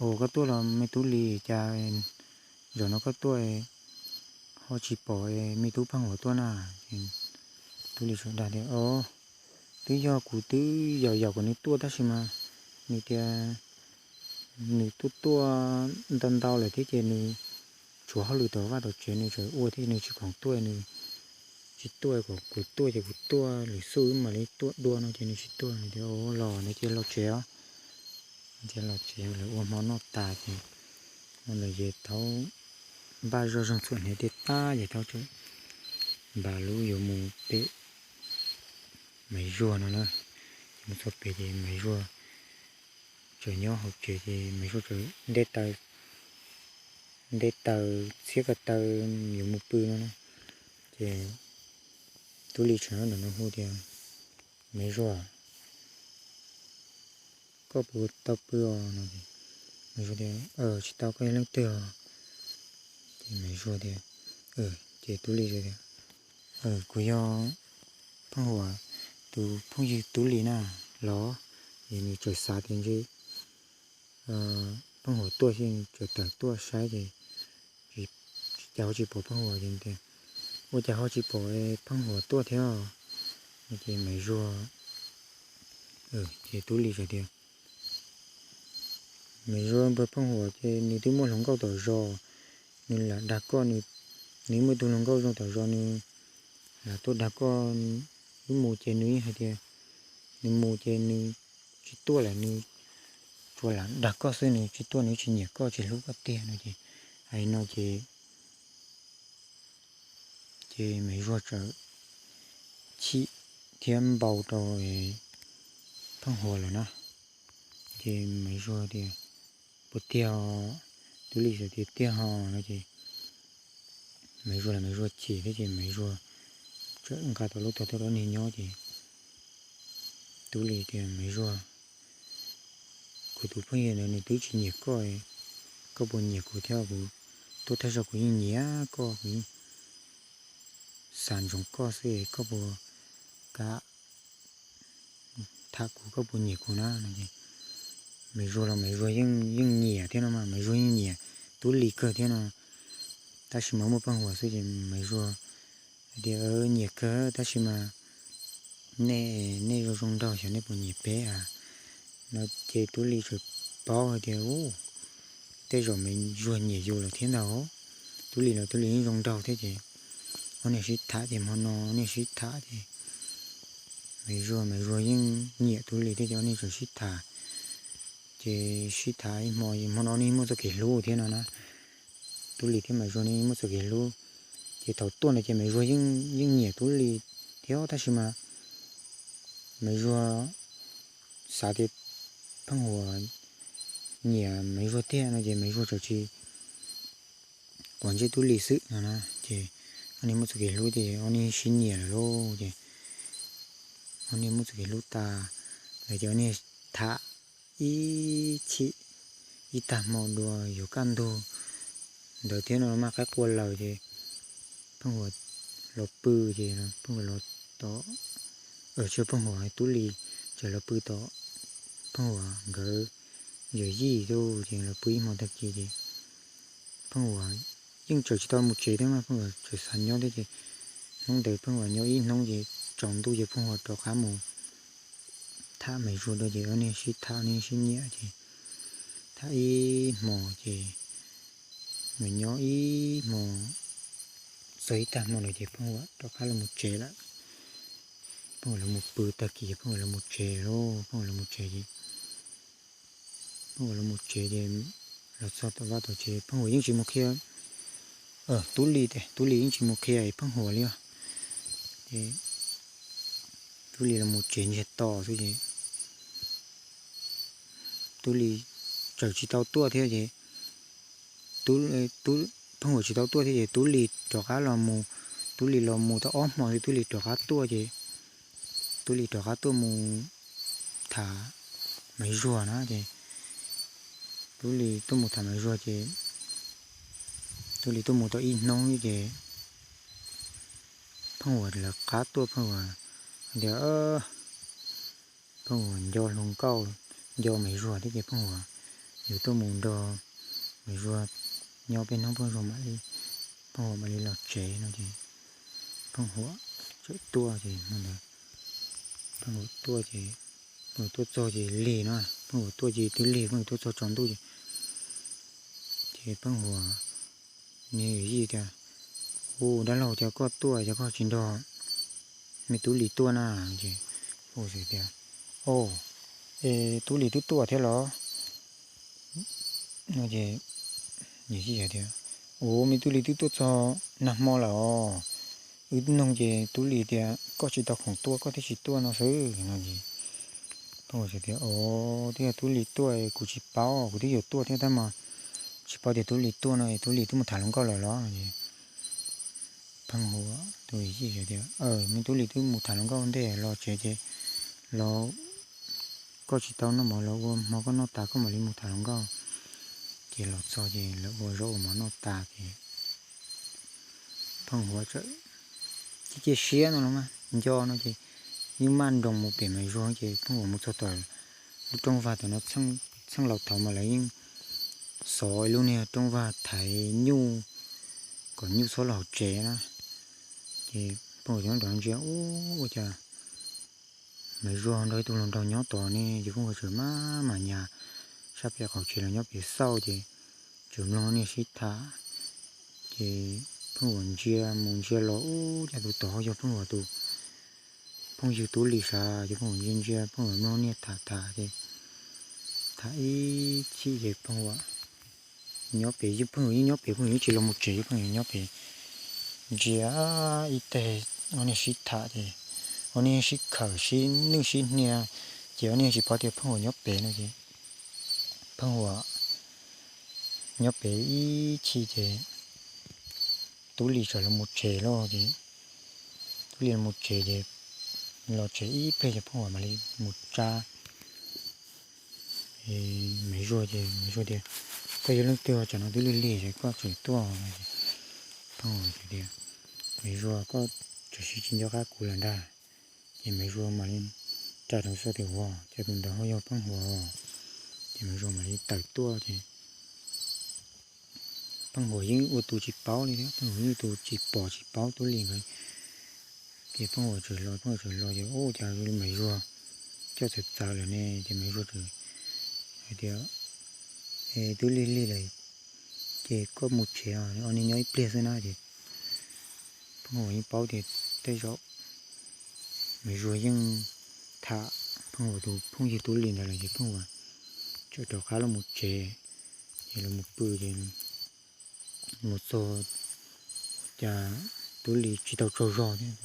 Ua koj tuaj los me Tub Lis, cas zaum no koj tuaj ho tsis pom me tub Pheej Huas tuaj na? Tub Lis txawm dag tias, Os, twb yog kuv twb yaum yaum kom nws tuaj tab sis mas nws tias nws tuaj tuaj ntau ntau lawm thiab ces nws tshuav hauj lwm tom vaj tom tsev nws tseem ua thiab nws tsis khoom tuaj, nws tsis tuaj, kom kuv tuaj ces kuv tuaj, lwm xub mam li tuaj dua no ces nws tsis tuaj. Nws tias, Ua los, nws cia los tsev os. Cia los tsev, lawv ua hmo noj tas ces hmo ntawd ces thaum npaj zoj zeeg txhuam hniav tej tag ces thaum tseem npaj lub yuav mus pem Maiv Zuag no na. Ces mus txog pem ces Maiv Zuag tseem nyob hauv tsev ces Maiv Zuag tseem nte taw, nte taw txhiab ko taw yuav mus pw no na. Ces Tub Lis tseem nyob ntawm no hu tias, Maiv Zuag, koj puas tau pw os? No ces Maiv Zuag tias, Tsis tau, koj yog leej twg os? Ces Maiv Zuag tias, ces Tub Lis tias, Kuv yog Pheej Huas tus phooj ywg Tub Lis na los. Ces nws txawm xav tias ntshe Pheej Huas tuaj xwb, nws txawm tawm tuaj saib ces cas ho tsis pom Pheej Huas ces tias, Ua cas ho tsis pom Pheej Huas tuaj thiab? Ces Maiv Zuag, ces Tub Lis txawm tias, Maiv Zuag, npawg Pheej Huas ces nws twb muaj hluas nkauj tom zos, nws lam dag koj, nws muaj ib tug hluas nkauj zoo tom zos, nws lam tuaj dag koj. Wb mus ces nws yeej hais tias nws mus ces nws tsis tuaj lawm, nws tsuas lam dag koj xwb, nws tsis tuaj, nws tsis nyiam koj, tsis hlub koj tiag no ces, hais no ces, ces Maiv Zuag txawm chim thiab npau rau Pheej Huas lawm na. Ces Maiv Zuag tias, Puas tiag? Tub Lis txawm tias, Tiag ho no ces Maiv Zuag los Maiv Zuag chim thiab ces Maiv Zuag Nqa tau lub tog tuaj rau niag nyob ces Tub Lis tias, Maiv Zuag, kuv tus phooj ywg ntawd nws twb tsis nyiam koj, koj puas nyiam kuv thiab? Kuv tuaj thawj zaug kuv yeej nyiam koj, kuv yeej xav ntsoov koj xwb, koj puas kam tham kuv, koj puas nyiam kuv na? No ces Maiv Zuag los Maiv Zuag yeej nyiam thiab no mas, Maiv Zuag yeej nyiam Tub Lis kawg thiab no, tab sis mas muaj Pheej Huas xwb ces Maiv Zuag hais tias, Nyiam kawg tab sis mas nej, nej zoo zoo nraug xyov nej puas nyiam peb a? No ces Tub Lis txawm paub hais tias, Ub, tej zaum Maiv Zuag nyiam yus lawm thiab ntag. Tub Lis los Tub Lis yeej zoo nraug thiab ces ob niag sib tham ces hmo no ob niag sib tham ces Maiv Zuag, Maiv Zuag yeej nyiam Tub Lis thiab ces ob niag txawm sib tham. Ces sib tham ib hmo, hmo no nej muaj txoj kev hlub thiab no na. Tub Lis thiab Maiv Zuag nej muaj txoj kev hlub. Ces thaum tuaj ntawd ces Maiv Zuag yeej nyiam Tub Lis thiab tab sis mas Maiv Zuag xav tias Pheej Huas nyiam Maiv Zuag tiag no ces Maiv Zuag txawm tsis quav ntsej Tub Lis xwb no na. Ces ob niag muaj txoj kev hlub ces ob niag sib nyiam lawm lauj. Ces ob niag muaj txoj kev hlub tas lawm ces ob niag tham ib chim ib tag hmo dua yuav kaj ntug ntawd thiab no maj qaib qua lawm ces Pheej Huas los pw ces Pheej Huas los tom, tsis, Pheej Huas, Tub Lis txawm los pw tom Pheej Huas nkawd yawm yij tub ces los pw ib hmo tag kis ces Pheej Huas yeej tseem tsis tau mus tsev thiab mas Pheej Huas tseem xav nyob thiab ces hnub ntawd Pheej Huas nyob ib hnub ces tsaus ntuj ces Pheej Huas rov qab mus tham Maiv Zuag dua ces ob niag sib tham ob niag sib nyiam ces tham ib hmo ces nkawd nyob ib hmo, txog ib tag hmo lawm ces Pheej Huas rov qab los mus tsev lawm. Pheej Huas los mus pw tag kis ces Pheej Huas los mus tsev lauj, Pheej Huas los mus tsev ces Pheej Huas los mus tsev ces los txog tom vaj tom tsev Pheej Huas yeej tsis mus qhia Tub Lis, Tub Lis yeej tsis mus qhia Pheej Huas li os. Ces Tub Lis los mus tsev ntsiag to xwb ces Tub Lis txawm tsis tau tuaj thiab ces Pheej Huas tsis tau tuaj thiab ces Tub Lis rov qab los mus, Tub Lis los mus tau ob hmo xwb Tub Lis rov qab tuaj ces Tub Lis rov qab tuaj mus tham Maiv Zuag na ces Tub Lis tuaj mus tham Maiv Zuag ces Tub Lis tuaj mus tau ib hnub ces Pheej Huas lawv qab tuaj, Pheej Huas tias, Pheej Huas nco hluas nkauj, nco Maiv Zuag thiab ces Pheej Huas yuav tuaj mus nrog Maiv Zuag nyob peb hnub Pheej Zuag mam li, Pheej Huas mam li los tsev no ces Pheej Huas txawm tuaj ces hmo ntawd Pheej Huas tuaj ces, Pheej Huas tuaj txog ces lig no, Pheej Huas tuaj ces twb lig, Pheej Huas tuaj txog tsaus ntuj ces, ces Pheej Huas niag yawm yij tias, Ua dab laug, cas koj tuaj cas koj tsis nrog me Tub Lis tuaj na? Ces Pheej Huas tias, Au, es Tub Lis twb tuaj thiab los? No ces yawm yij tias, Ua, me Tub Lis twb tuaj txog nag hmo lawm os. Wb noog ces Tub Lis tias koj tsis tau khoom tuaj koj thiaj tsis tuaj no xwb no ces Pheej Huas tias, Au, twb yog Tub Lis tuaj kuv tsis paub, kuv twb yuav tuaj thiab tab mas tsis paub tias Tub Lis tuaj no es Tub Lis twb mus tham hluas nkauj lawm los? Ces Pheej Huas tus yawm yij tias, Me Tub Lis twb mus tham hluas nkauj ntej los tsev ces los, koj tsis tau noj mov los ua hmo koj noj tas koj mam li mus tham hluas nkauj. Ces los txog ces lawv ua zaub ua mov noj tas ces Pheej Huas txawm cia cia siab no los mas nco no ces yeej maj nroos mus pem Maiv Zuag ces Pheej Huas mus txog tom lub rooj vag tom no, txheej laus thaud mas lawv yeej xov ib lub niag rooj vag thaiv nyuj kom nyuj txhob los hauv tsev na. Ces Pheej Huas nrov ntsia ub ua cas Maiv Zuag nrog ib tug hluas nraug nyob tod ne, ces Pheej Huas txawm maj mam nyas sab pem qaum tsev los nyob pem xauj ces txawm mloog niag sib tham. Ces Pheej Huas ntsia mus ntsia los ub cas tus tod yog Pheej Huas tus phooj ywg Tub Lis sav. Ces Pheej Huas ntsia ntsia Pheej Huas mloog niag tham tham ces tham ib chim ces Pheej Huas nyob pem, Pheej Huas yeej nyob pem, Pheej Huas yeej tsis los mus tsev, Pheej Huas nyob pem ntsia ib teg ob niag sib tham ces ob niag sib khawm sib nwj sib hnia ces ob niag tsis paub tias Pheej Huas nyob pem no ces Pheej Huas nyob pem ib chim ces Tub Lis txawm los mus tsev lawm ces Tub Lis mus tsev ces, los tsev ib pliag ces Pheej Huas mam li mus tsa Maiv Zuag ces Maiv Zuag tias, koj yog leej twg os, tsam no twb lig lig es koj tseem tuaj no. Pheej Huas tias, Maiv Zuag, koj tsam sim tsis nco qab kuv lawm ntag. Ces Maiv Zuag mam li tsa rau Xua tias, ua cas tus ntawd ho yog Pheej Huas. Ces Maiv Zuag mam li tawm tuaj ces Pheej Huas yeej ua tus tsis paub li thiab, Pheej Huas yeej ua tus tsis pom tsis paub Tub Lis nkawd. Ces Pheej Huas tseem los, Pheej Huas tseem los ces, ua cas Maiv Zuag coj txawv txawv lawm ne. Ces Maiv Zuag tseem hais tias, es twb lig lig lawm ces koj mus tsev, ob niag nyob ib pliag xwb na. Ces Pheej Huas yeej paub tias tej zaum Maiv Zuag yeej tham Pheej Huas tus phooj ywg Tub Lis ntawd lawm ces Pheej Huas tseem rov qab los mus tsev. Ces los mus pw ces mus txog cas Tub Lis tsis tau tsaug zog thiab.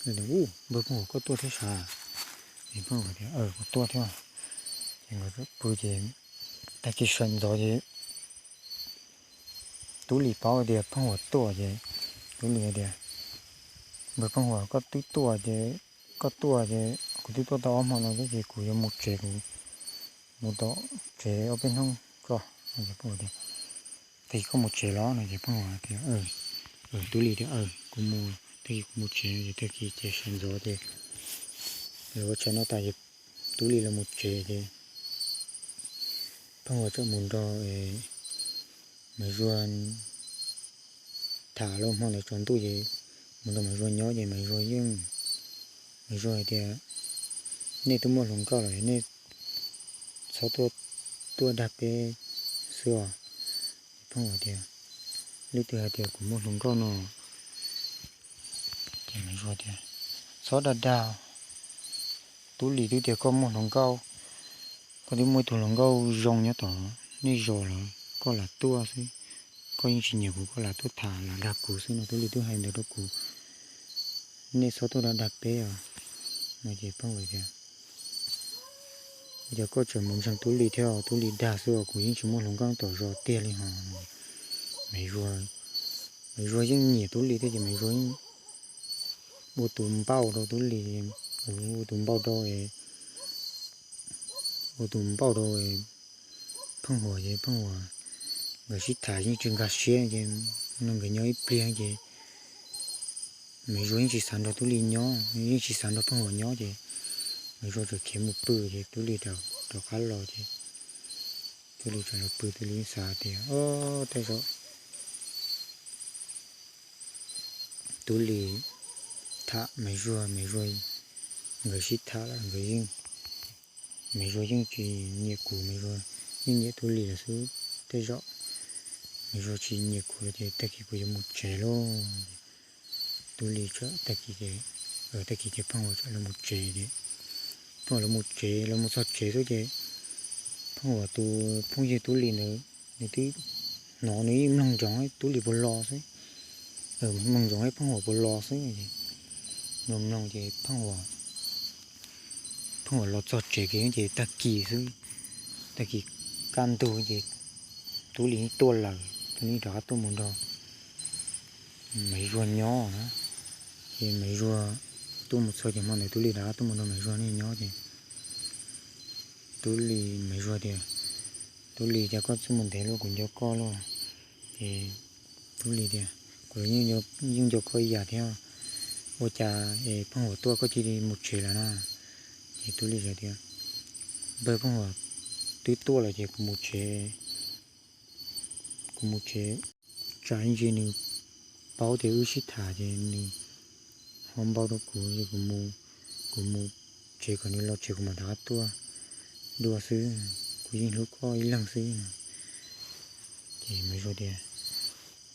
Ub, npawg Pheej Huas, koj tuaj thiab sav? Ces Pheej Huas tias, kuv tuaj thiab. Ces nkawd pw ces tag kis sawv ntxov ces Tub Lis paub tias Pheej Huas tuaj ces Tub Lis tias, npawg Pheej Huas, koj twb tuaj ces, koj tuaj ces kuv twb tuaj tau ob hmo no thiab ces kuv yuav mus tsev, kuv mus tom tsev ob peb hnub tso. Tag kis koj mus tsev los no ces Pheej Huas tias, Tub Lis tias, kuv mus, tag kis kuv mus tsev no. Ces tag kis ces sawv ntxov ces lawv ua tshais no tas ces Tub Lis los mus tsev ces Pheej Huas tseem mus nrog Maiv Zuag tham los hmo ntawd tsaus ntuj ces mus nrog Maiv Zuag nyob ces Maiv Zuag yeej, Maiv Zuag hais tias, nej twb muaj hluas nkauj lawm nej txhob tuaj dag peb xwb os. Pheej Huas tias, leej twg hais tias kuv muaj hluas nkauj no? Ces Maiv Zuag tias, txhob dag dag, Tub Lis twb tias koj muaj hluas nkauj, koj twb muaj ib tug hluas nkauj zoo nyob tom nej zos lawm, koj lam tuaj xwb, koj yeej tsis nyiam kuv koj lam tuaj tham lam dag kuv xwb no, Tub Lis twb hais ntawd rau kuv, nej txhob tuaj dag dag peb os. No ces Pheej Huas tias, yog koj tseem mus ntseeg Tub Lis thiab, Tub Lis dag xwb os, kuv yeej tsis muaj hluas nkauj tom zos tiag li hos. Maiv Zuag, Maiv Zuag yeej nyiam Tub Lis thiab ces Maiv Zuag yeej ua tus npauj rau Tub Lis, ua tus npauj rau, ua tus npauj rau Pheej Huas ces Pheej Huas, nkawd sib tham yeej tsis nkag siab ces no nkawd nyob ib pliag ces Maiv Zuag yeej tsis xav nrog Tub Lis nyob, yeej tsis xav nrog Pheej Huas nyob ces Maiv Zuag tseem khiav mus pw ces Tub Lis rov qab los ces Tub Lis tseem los pw, Tub Lis xav tias, o, tej zaum Tub Lis tham Maiv Zuag, Maiv Zuag, nkawd sib tham lawm nkawd yeej, Maiv Zuag yeej tsis nyiam kuv, Maiv Zuag yeej nyiam Tub Lis lawm xwb, tej zaum Maiv Zuag tsis nyiam kuv lawm ces tag kis kuv yuav mus tsev lauj. Tub Lis tag kis ces, tag kis ces Pheej Huas txawm los mus tsev ces, Pheej Huas los mus tsev, los mus txog tsev xwb ces Pheej Huas tus phooj ywg Tub Lis ntawd nws twb hnov, nws yeej mloog ntsoov Tub Lis puas los xwb, mloog ntsoov Pheej Huas puas los xwb ces mloog mloog ces Pheej Huas, Pheej Huas los txog tsev kiag ces tag kis xwb, tag kis kaj ntug ces Tub Lis yeej tuaj lawm, Tub Lis rov qab tuaj mus nrog Maiv Zuag nyob na. Ces Maiv Zuag tuaj mus txog ces hmo ntawd Tub Lis rov qab tuaj mus nrog Maiv Zuag nyob ces Tub Lis, Maiv Zuag tias, Tub Lis, cas koj txawj mus ntev luaj, kuv nco koj luaj. Ces Tub Lis tias, kuv yeej nco koj ib yam thiab, ua cas es Pheej Huas tuaj koj cia li mus tsev lawm na? Ces Tub Lis tias, npawg Pheej Huas twb tuaj lawm ces kuv mus tsev, kuv mus tsev, tsam ib ntsis nws paub tias wb sib tham ces nws ho npau rau kuv ces kuv mus, kuv mus tsev kom nws los tsev kuv mam rov qab tuaj dua xwb, kuv yeej hlub koj ib leeg xwb no. Ces Maiv Zuag tias,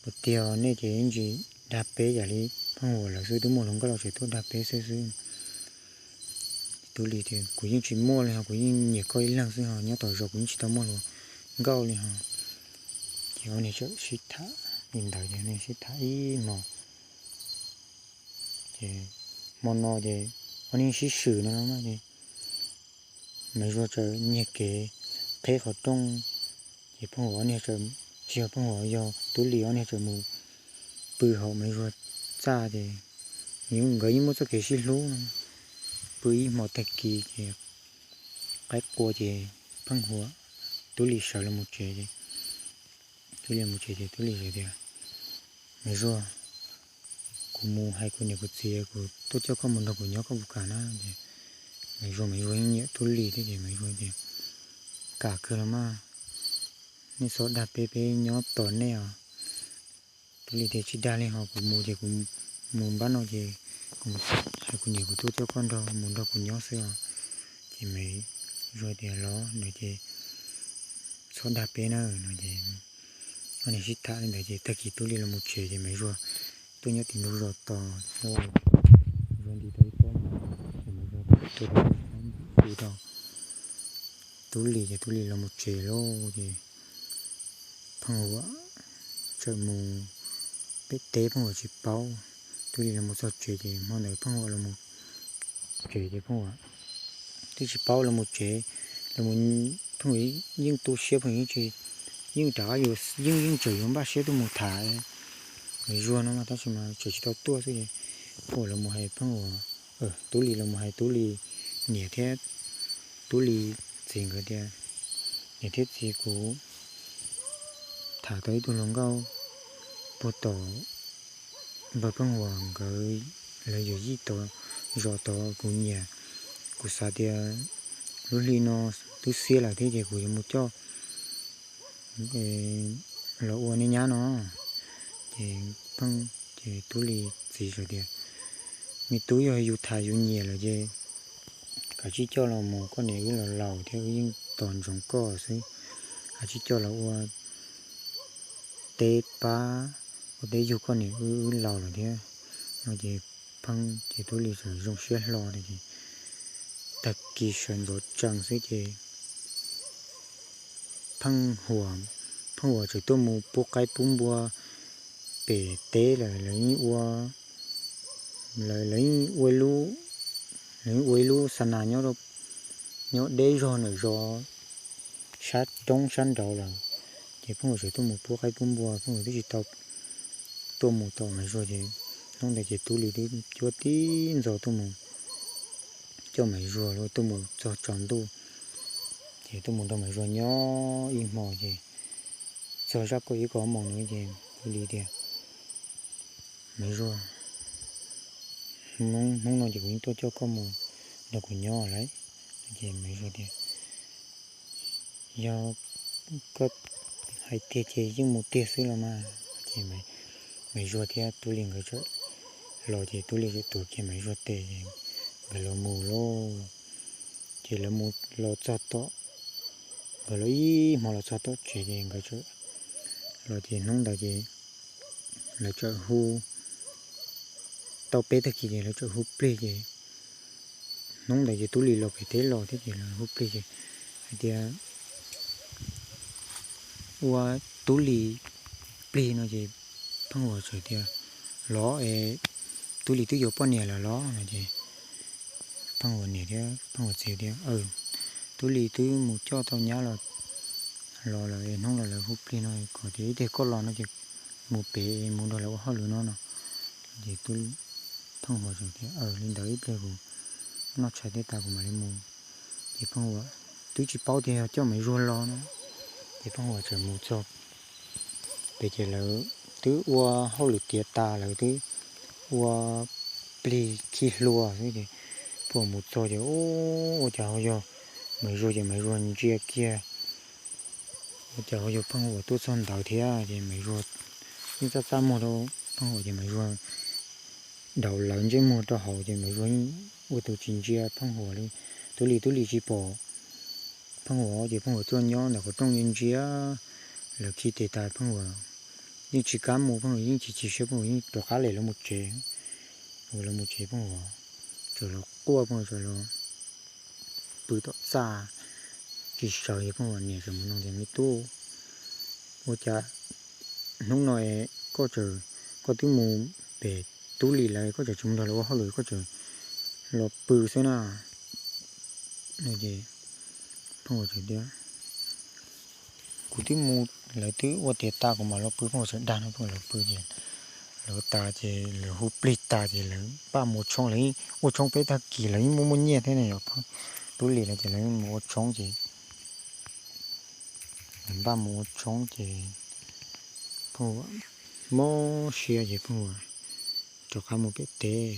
puas tiag nej ces ib ntsis dag peb yam li Pheej Huas lawv xwb, twb muaj hluas nkauj los tseem tuaj dag peb xwb xwb. Tub Lis tias, kuv yeej tsis muaj li ho, kuv yeej nyiam koj ib leeg xwb ho, nyob tom zos kuv yeej tsis tau muaj hluas nkauj li ho. Ces ob niag txawm sib tham li ntawd ces ob niag sib tham ib hmo. Ces hmo no ces ob niag sib swm no na ces Maiv Zuag txawm nyiag kev qheb qhov rooj, ces Pheej Huas ob niag txawm, tsis yog Pheej Huas, yog Tub Lis ob niag txawm mus pw hauv Maiv Zuag txaj ces nkawd yeej muaj txoj kev sib hlub no. Pw ib hmo tag kis ces qaib qua ces Pheej Huam, Tub Lis sawv los mus tsev es, Tub Lis mus tsev ces Tub Lis tias, Maiv Zuag, kuv mus hais kuv niam kuv txiv kuv tuaj coj koj mus nrog kuv nyob koj puas kam na? Ces Maiv Zuag, Maiv Zuag yeej nyiam Tub Lis thiab ces Maiv Zuag tias, Kam kawg los mas, nej txhob dag peb, peb nyob tos nej os. Tub Lis tias, Tsis dag li ho, kuv mus ces kuv mus npab no ces kuv hais kuv niam kuv tuaj coj koj nrog mus nrog kuv nyob xwb os. Ces Maiv Zuag tias, Los no ces txhob dag peb na no ces ob niag sib tham li ntawd ces tag kis Tub Lis los mus tsev ces Maiv Zuag tuaj nyob tim ntug zos tos, Maiv Zuag nti tau ib pob mov ces Maiv Zuag tuaj rau, pw rau, Tub Lis ces Tub Lis los mus tsev lauj ces Pheej Huam txawm mus pem teb, Pheej Huam tsis paub. Tub Lis los mus txog tsev ces hmo ntawd Pheej Huam los mus tsev ces Pheej Huam twb tsis paub los mus tsev, los mus Pheej Huam yeej tu siab, Pheej Huam yeej tsis, yeej rov qab yuav, yeej yeej tseem yuav npaj siab tuaj mus tham Maiv Zuag no mas tab sis mas tseem tsis tau tuaj xwb ces Pheej Huam los mus hais Pheej Huam, Tub Lis los mus hais Tub Lis niam thiab Tub Lis txiv nkawd tias, Niam thiab txiv, kuv tham tau ib tug hluas nkauj puag tom npawg Pheej Huam nkawd, lawv yawm yij tod, zos tod, kuv nyiam, kuv xav tias lub hli no twb xiab lawm thiab ces kuv yuav mus coj los ua nej nyab no. Ces Pheej, ces Tub Lis txiv hais tias, Me tub, yog yus tham yus nyiam lawm ces kav tsij coj los mus, koj niam wb los laus thiab wb yeej tos ntsoov koj xwb, kav tsij coj los ua teb pab, ua teb yug koj niam, wb wb laus lawm thiab no ces Pheej, ces Tub Lis txawm zoo siab hlo ces tag kis sawv ntxov tsees xwb ces Pheej Huas, Pheej Huas tseem tuaj mus pub qaib pub npua pem teb lawm, lawv yeej ua, lawv, lawv yeej ua ib lub, lawv yeej ua ib lub xa nas nyob, nyob deb zog ntawm zos sab roob sab nraud lawm. Ces Pheej Huas tseem tuaj mus pub qaib pub npua, Pheej Huas twb tsis tau tuaj mus tom Maiv Zuag ces hnub ntawd ces Tub Lis twb cuab tib ntxov tuaj mus coj Maiv Zuag los tuaj mus txog tsaus ntuj, ces tuaj mus nrog Maiv Zuag nyob ib hmo ces txog zaj kaum ib kaum ob moos no ces Tub Lis tias, Maiv Zuag, hnub no ces kuv yeej tuaj coj koj mus nrog kuv nyob lawm. Ces Maiv Zuag tias, Yog koj hais tiag ces yeej mus tiag xwb los mas. Ces Maiv Zuag thiab Tub Lis nkawd txawm los ces Tub Lis txawm tuav kiag Maiv Zuag tes ces nkawd los mus lauj. Ces lawv mus los txog tom, nkawd los ib hmo los txog tom tsev ces nkawd txawm los ces hnub ntawd ces lawv txawm hu, tau peb tag kis ces lawv txawm hu plig ces hnub ntawd ces Tub Lis los pem teb los thiab ces lawv hu plig ces hais tias, Ua Tub Lis plig no ces Pheej Huas txawm tias, Los es, Tub Lis twb yuav poj niam lawm los no ces Pheej Huas niam thiab Pheej Huas txiv tias, Aws, Tub Lis twb mus coj tau nyab los, los lawm es hnub los lawv hu plig no kom tias ib pliag koj los no ces mus pem mus nrog lawv ua hauj lwm no no. Ces Pheej Huas txawm tias, Aws, li ntawd ib pliag kuv noj tshais teb tas kuv mam li mus. Ces Pheej Huas twb tsis paub tias yog coj Maiv Zuag los no, ces Pheej Huas txawm mus txog pem ces lawv twb ua hauj lwm tiav tas, lawv twb ua plig khi hlua xwb ces Pheej Huas mus txog ces ua cas ho yog Maiv Zuag, ces Maiv Zuag ntsia kiag ua cas ho yog Pheej Huas tuaj txog ntawd thiab ces Maiv Zuag yeej txaj txaj muag rau Pheej Huas ces Maiv Zuag daus lawv ntsej muag rau hauv ces Maiv Zuag yeej ua tus tsis ntsia Pheej Huas li. Tub Lis, Tub Lis tsis pom Pheej Huas ces Pheej Huas tuaj nyob ntawm qhov rooj ntsia ntsia lawv khi tes tas Pheej Huas yeej tsis kam mus, Pheej Huas yeej chim chim siab, Pheej Huas yeej rov qab lem los mus tsev, los mus tsev Pheej Huas txawm los quaj, Pheej Huas txawm los pw tom txaj tsis sawv, yog Pheej Huas niam txawm mus nug tias, Me tub, ua cas hnub no es koj txawm, koj twb mus pem Tub Lis lawv, koj txawm tsis mus nrog lawv ua hauj lwm, koj txawm los pw xwb na? No ces Pheej Huas txawm tias, Kuv twb mus, lawv twb ua tiav tas kuv mam los pw. Pheej Huas txawm dag no, Pheej Huas los pw ces Lawv tas ces lawv hu plig tas ces lawv npaj mus ua tshoob, lawv ua tshoob peb tag kis lawv yeej muaj muaj nyiaj thiab ne yom. Tub Lis no ces lawv mus ua tshoob ces lawv npaj mus ua tshoob ces Phooj Huam mob siab ces Phooj Huam rov qab mus pem teb,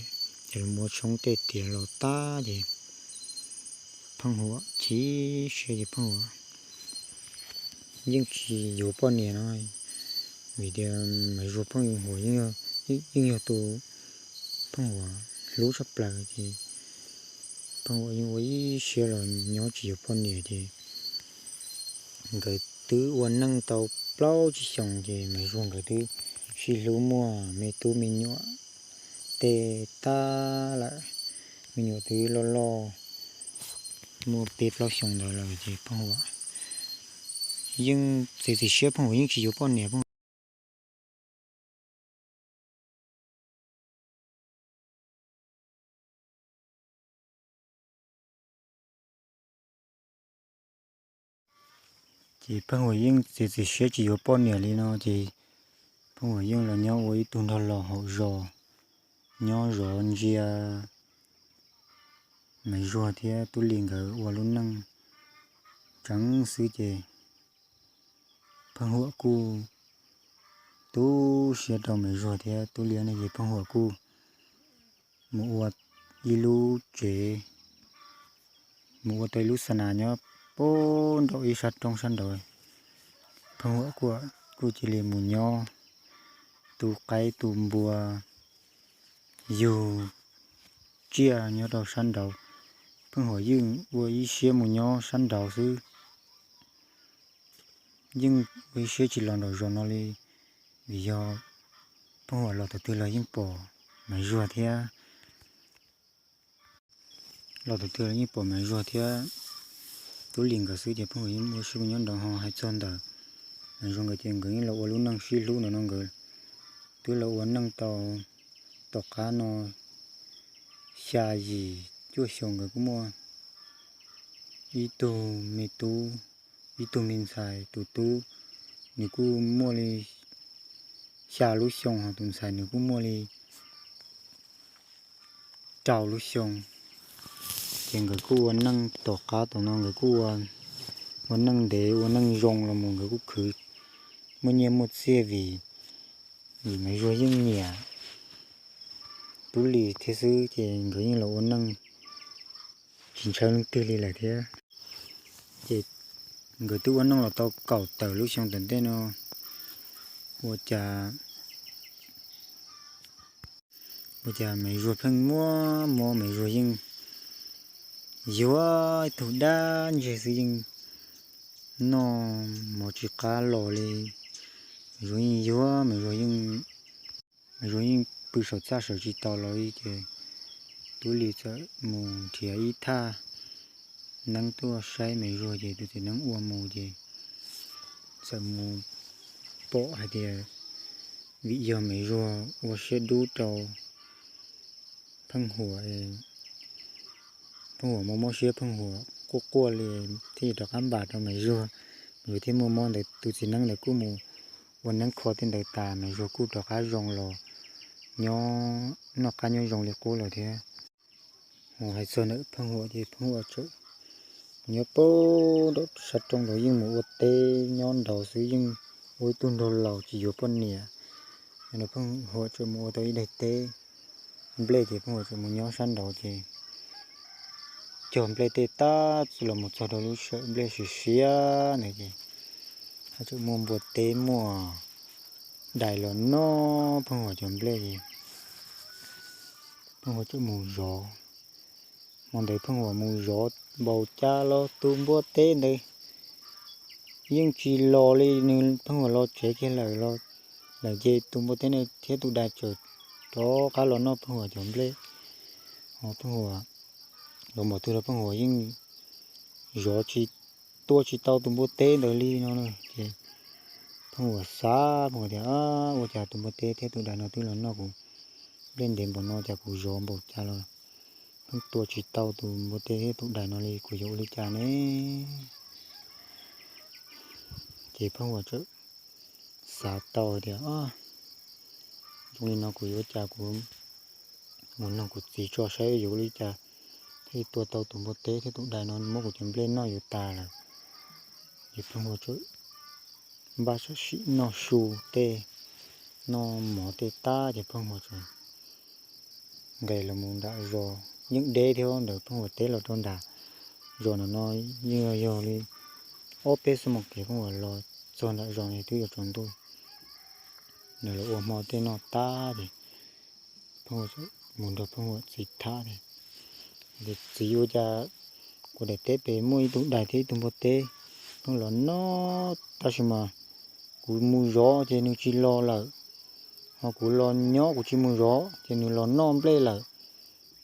ces lawv mus ua tshoob tej tiav los tag ces Phooj Huam chim siab ces Phooj Huam yeej tsis yuav poj niam no, vim tias Maiv Zuag Phooj Huam yeej yog tus Phooj Huam hlub tshaj plaws ces Phooj Huam yeej ua ib siab los nyob tsis yuav poj niam ces nkawd twb ua neej tau plaub tsib xyoos ces Maiv Zuag nkawd twb sib hlub muaj me tub me nyuam tej tag lawm, me nyuam twb loj loj muaj peb plaub xyoos ntawd lawm ces Phooj Huam yeej txiav txim siab, Phooj Huam yeej tsis yuav poj niam Phooj Huam Ces Pheej Huam yeej txiav txim siab tsis yuav poj niam li no ces Pheej Huam yeej los nyob ua ib tug nrog laus hauv zos, nyob zov ntsia Maiv Zuag thiab Tub Lis nkawd ua lub neej tseev xwb ces Pheej Huam kuj tu siab rau Maiv Zuag thiab Tub Lis ne ces Pheej Huam kuj mus ua ib lub tsev, mus ua tau ib lub xa nas nyob puag nraum ib sab roob sab nraud. Pheej Huam kuj cia li mus nyob tu qaib tu npua yug tsiaj nyob rau sab nraud. Pheej Huam yeej ua ib siab mus nyob sab nraud xwb, yeej ua ib siab tsis los nram zos no li, vim yog Pheej Huam los thaum twg los yeej pom Maiv Zuag thiab, los thaum twg los yeej pom Maiv Zuag thiab Tub Lis nkawd xwb ces Pheej Huam yeej ua siab mus nyob nraud ho hais txog ntawm Maiv Zuag nkawd ces nkawd yeej los ua lub neej sib hlub ntawm no, nkawd twb los ua neej tau tom qab no xya yim cuaj xyoo nkawd kuj muaj ib tug me tub, ib tug me ntxhais. Tus tub nws kuj muaj li xya lub xyoo, ho tus ntxhais nws kuj muaj li rau lub xyoo. Ces nkawd kuj ua neej tom qab tom no nkawd kuj ua neej ntev ua neej zoo los mus nkawd kuj khwv muaj nyiaj muaj txiaj vim, vim Maiv Zuag yeej nyiam Tub Lis thiab xwb ces nkawd yeej los ua neej tsis ntshaw leej twg li lawm thiab. Ces nkawd twb ua neej los tau kaum tawm lub xyoo tom ntej no, ua cas ua cas Maiv Zuag pheej muaj mob, Maiv Zuag yeej yuag ib tug dab ntseg xwb, yeej noj mov tsis qab los li. Maiv Zuag yeej yuag, Maiv Zuag yeej, Maiv Zuag yeej pw saum txaj sawv tsis tau los li ces Tub Lis txawm mus nrhiav ib thaj neeb tuaj saib Maiv Zuag ces tus txiv neeb ua mus ces txawm mus pom hais tias vim yog Maiv Zuag ua siab dub rau Pheej Huam, Pheej Huam mob mob siab, Pheej Huam quaj quaj li thiaj rov qab npam rau Maiv Zuag. Maiv Zuag thiaj muaj mob ntawd, tus txiv neeb ntawd kuj mus ua neeb kho tej ntawd tas Maiv Zuag kuj rov qab zoo los nyob noj qab nyob zoo li qub lawm thiab. Hais txog ntawm Pheej Huam ces Pheej Huam tseem nyob puag nram sab roob nraud yeej mus ua teb nyob nraud xwb, yeej ua ib tug nraug laus tsis yuav poj niam. Pheej Huam tseem mus ua tau ib daim teb nplej ces Pheej Huam tseem mus nyob sab nraud ces cog nplej tej tab txwm los mus txog rau lub sawm nplej siav siav ntawd ces tseem muaj npua teb muaj dais los noj Pheej Huam cov nplej ces Pheej Huam tseem mus zov. Hmo ntawd Pheej Huam mus zov npaum cas los tus npua teb ntawd yeej tsis los li, nws Pheej Huam los tsev kiag lawm, lawm ces tus npua teb ntawd thiab tus dais tseem rov qab los noj Pheej Huam cov nplej. Ho Pheej Huam zov npaum twg los Pheej Huam yeej zov tsis, tua tsis tau tus npua teb ntawd li no na. Ces Pheej Huam xav, Pheej Huam tias, ua cas tus npua teb thiab tus dais no twb los noj kuv nplej ntev npaum no cas kuv zov npaum cas los pheej tua tsis tau tus npua teb thiab tus dais no li, kuv yuav ua li cas ne? Ces Pheej Huam txawm xav tau tias, Zoo li no kuv yuav ua cas kuv mus nug kuv txiv tso saib yuav ua li cas thiaj li tua tau tus npua teb thiab tus dais no, muab kuv cov nplej noj yuav tas lawm. Ces Pheej Huas txawm npaj sam sim noj su tej, noj mov tej tag ces Pheej Huas txawm nqes los mus nram zos. Yeej deb thiab, ntawm Pheej Huas teb los rau nram zos no yeej yog li ob peb xuab moos kev, Pheej Huas los txog nram zos twb yuav tsaus ntuj. Nws los ua hmo tej noj tag ces Pheej Huas mus nrog Pheej Huas txiv tham tias, Txiv, ua cas kuv daim teb pem muaj ib tug dais thiab ib tug npua teb pheej los noj, tab sis mas kuv mus zov ces nws tsis los lawm, ho kuv los nyob kuv tsis mus zov ces nws los noj nplej lawm.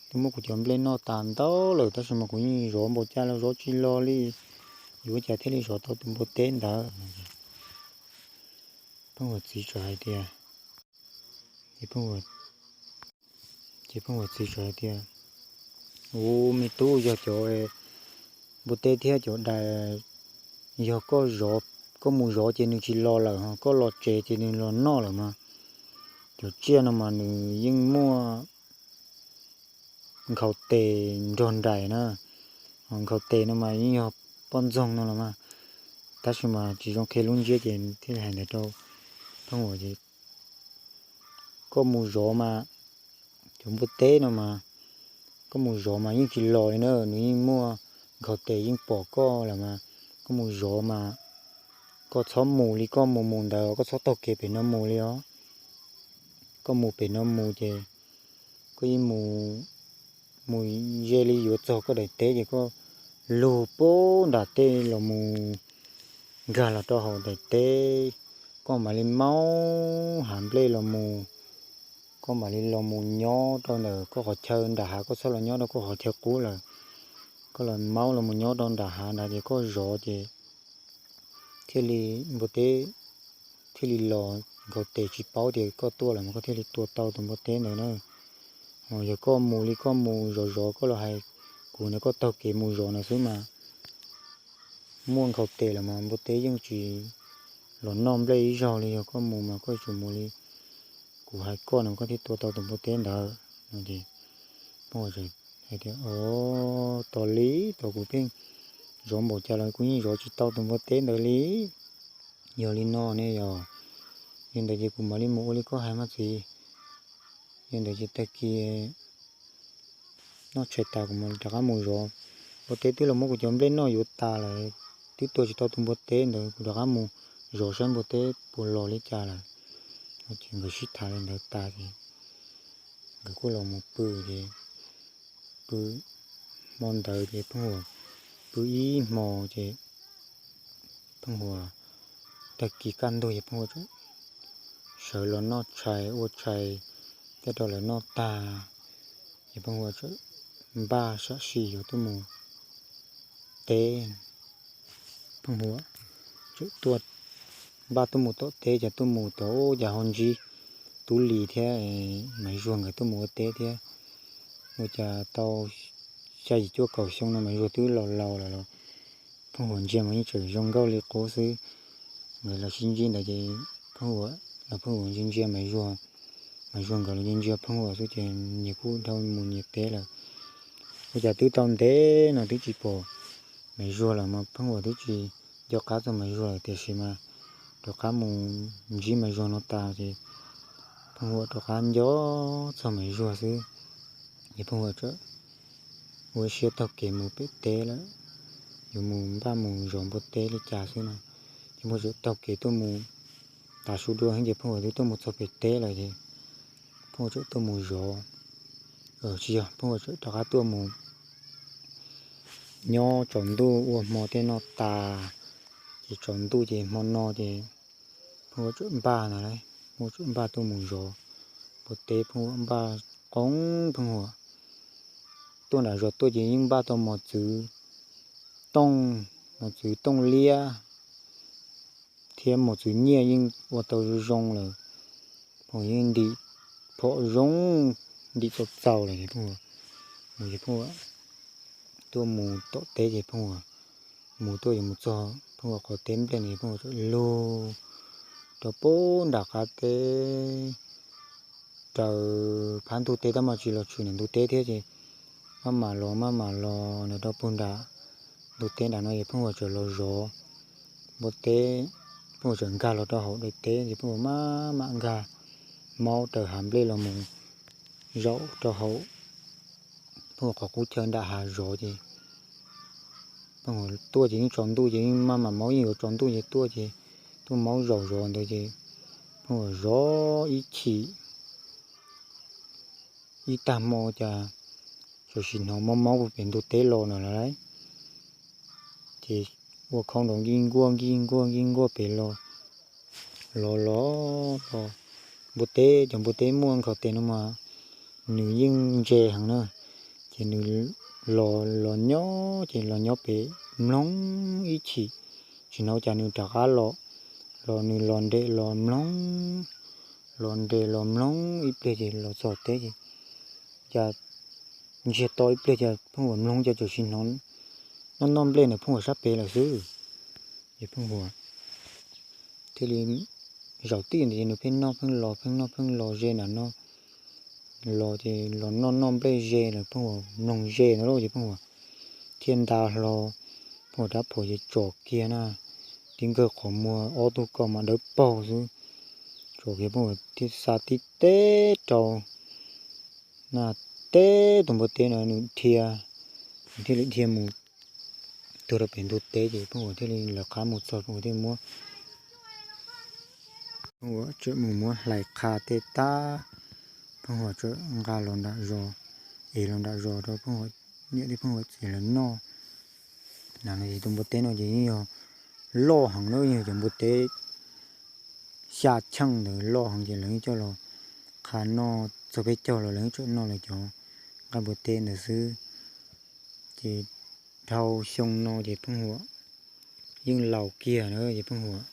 Twb muab kuv cov nplej noj tas ntau lawm, tab sis mas kuv yeej zov npaum cas los zov tsis los li. Yuav ua cas thiaj li zov tau tus npua teb ntawd? Pheej Huas txiv txawm hais tias, ces Pheej Huas txiv txawm hais tias, Ub, me tub, yog cov npua teb thiab cov dais, yog koj zov, koj mus zov ces nws tsis los lawm, ho koj los tsev ces nws los noj lawm mas. Cov tsiaj no mas nws yeej muaj nkhaus tes nrog nraim na, ho nkhaus tes no mas yeej yog poj ntxoog no los mas. Tab sis mas tsis zoo qhia lub ntsiab ces thiaj li hais ntawd rau Pheej Huas ces, Koj mus zov mas, cov npua teb no mas, koj mus zov mas yeej tsis los li na, nws yeej muaj nkhaus tes yeej pom koj lawm mas. Koj mus zov mas koj txhob mus li koj mus mus ntawd, koj txhob taug kev pem no mus li os. Koj mus pem no mus ces koj yeej mus, mus ze li yuav txog koj daim teb ces koj lug pem nram tej los mus nkag los rau hauv daim teb, koj mam li maub hav nplej los mus, koj mam li los mus nyob rau ntawm koj qhov chaw nram hav, koj txhob los nyob rau koj qhov chaw qub lawm. Koj los maub los mus nyob rau nram hav nrad ces koj zov ces thiaj li npua teb thiaj li los, nkhaus tes tsis paub tias koj tuaj lawm mas koj thiaj li tua tau tus npua teb ntawd na. Yog koj mus li koj mus zov zov koj los hais kuv ntawd, koj taug kev mus zov no xwb mas muaj nkhaus tes lawm mas npua teb yeej tsis los noj nplej ib zaug li. Yog koj mus mas koj yuav tsum mus li kuv hais koj no koj thiaj tua tau tus npua teb ntawd. Pheej Huas hais tias, Ov, tos li, tos kuv pheej zov npaum cas los kuv yeej zov tsis tau tus npua teb ntawd li. Yog li no ne yog, yog ntawd ces kuv mam li mus ua li koj hais mas txiv. Yog ntawd ces tag kis noj tshais tas kuv mam rov qab mus zov. Npua teb twb los muab kuv cov nplej noj yuav tas lawm, twb tua tsis tau tus npua teb ntawd, kuv rov qab mus zov saib npua teb puas los li cas lawm. Ces nkawd sib tham li ntawd tas ces nkawd kuj los mus pw ces pw hmo ntawd ces Pheej Huas pw ib hmo ces Pheej Huas, tag kis kaj ntug ces Pheej Huas sawv los noj tshais ua tshais thiab rau lawv noj tag ces Pheej Huas txawm npaj sam sim yuav tuaj mus teb. Pheej Huas txawm tuaj, npaj tuaj mus tom teb ces tuaj mus tod cas ho ntsib Tub Lis thiab Maiv Zuag nkawd tuaj mus ua teb thiab. Ua cas tau xya yim cuaj kaum xyoo no Maiv Zuag twb laus laus lawm los Pheej Huas ntsia mas yeej tseem zoo nkauj li qub xwb. Nkawd los sib ntsib ntawd ces Pheej Huas los Pheej Huas ntsia ntsia Maiv Zuag, Maiv Zuag nkawd los ntsia ntsia Pheej Huas xwb ces nyias kuj dhau mus nyias teb lawm. Ua cas twb tau ntev no twb tsis pom Maiv Zuag lawm mas Pheej Huas twb tsis nco qab txog Maiv Zuag lawm, tiam sis mas rov qab mus ntsib Maiv Zuag no tas ces Pheej Huas rov qab nco txog Maiv Zuag xwb. Ces Pheej Huas txawm ua siab taug kev mus pem teb lawm, yuav mus npaj mus zov npua teb li cas xwb no. Ces Pheej Huas txawm taug kev tuaj mus, tav su dua ces Pheej Huas twb tuaj mus txog pem teb lawm ces Pheej Huas txawm tuaj mus zov. Tsis yog, Pheej Huas txawm rov qab tuaj mus nyob tsaus ntuj ua hmo tej noj tas, ces tsaus ntuj ces hmo no ces Pheej Huas txawm npaj ntag lauj, Pheej Huas txawm npaj tuaj mus zov npua teb. Pheej Huas npaj qoob, Pheej Huas tuaj nram zos tuaj ces yeej npaj tau mos txwv tooj, mos txwv tooj liab thiab mos txwv nyiaj yeej ua tau zoo zoo lawm. Pheej Huas yeej ntim phom zoo, ntim txaus txaus lawm ces Pheej Huas mus ces Pheej Huas tuaj mus tom teb ces Pheej Huas mus tuaj yuav mus txog Pheej Huas qhov teb nplej no ces Pheej Huas txawm lug rau pem nram qab teb, raws phab ntug teb tab mas tsis los tshwm ntawm ntug teb thiab ces maj mam los maj mam los ntawm rau puag nram ntug teb nram no es Pheej Huas txawm los zov npua teb. Pheej Huas txawm nkag los rau hauv daim teb ces Pheej Huas maj mam nkag maub raws hav nplej los mus zaum rau hauv Pheej Huas qhov qub chaw nram hav zov ces Pheej Huas tuaj ces yeej tsaus ntuj ces yeej maj mam maub yeej yuav tsaus ntuj ces tuaj ces tuaj maub zaum zov ntawd ces Pheej Huas zov ib chim ib tag hmo cas txawm sim hnov maub maub puag pem ntug teb los no lawm. Ces ua khau nrov nkij nkuaj nkij nkuaj nkij nkuaj pem los los los los npua teb, cov npua teb muaj nkhaus tes no mas nws yeej ntse heev na. Ces nws los los nyob ces los nyob pem mloog ib chim, tsis hnov cas nws rov qab los, los nws los nres los mloog, los nres los mloog ib pliag ces los txog teb ces cas ntsiag to ib pliag cas Pheej Huas mloog cas txawm sim hnov noj noj nplej ntawm Pheej Huas sab pem lawm xwb. Ces Pheej Huas thiaj li zaum tij ntawd ces nws pheej noj pheej los pheej noj pheej los ze nram no los ces los noj noj nplej ze lawm Pheej Huas mloog ze ntawd lauj ces Pheej Huas thiaj nta hlo Pheej Huas rab phom ces tsom kiag na, tib nkawg qhov muag ob tug kaus mas dawb paug xwb. Tsom kiag Pheej Huas thiaj xa tib teb rau na, teb tus npua teb no nws dhia, nws thiaj li dhia mus tuag rau pem ntug teb ces Pheej Huas thiaj li lawv qab mus txog Pheej Huas thiaj muab, Pheej Huas txawm mus muab hlais qha tej tag, Pheej Huas txawm nqa los nram zos, es los nram zos rau Pheej Huas niam thiab Pheej Huas txiv lawv noj. Na no ces tus npua teb no ces yeej yog loj heev na, yeej yog cov npua teb xya cheej ntawd loj heev ces lawv yeej coj los qha noj txog peb caug los lawv yeej tseem noj lawv cov nqaij npua teb ntawd xwb. Ces dhau xyoo no ces Pheej Huas yeej laus kiag na ces Pheej Huas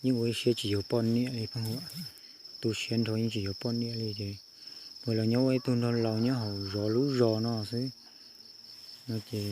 yeej ua ib siab tsis yuav poj niam li Pheej Huas, tu siab nrho yeej tsis yuav poj niam li ces Pheej Huas los nyob ua ib tug nraug laus nyob hauv zov lub zos no xwb. No ces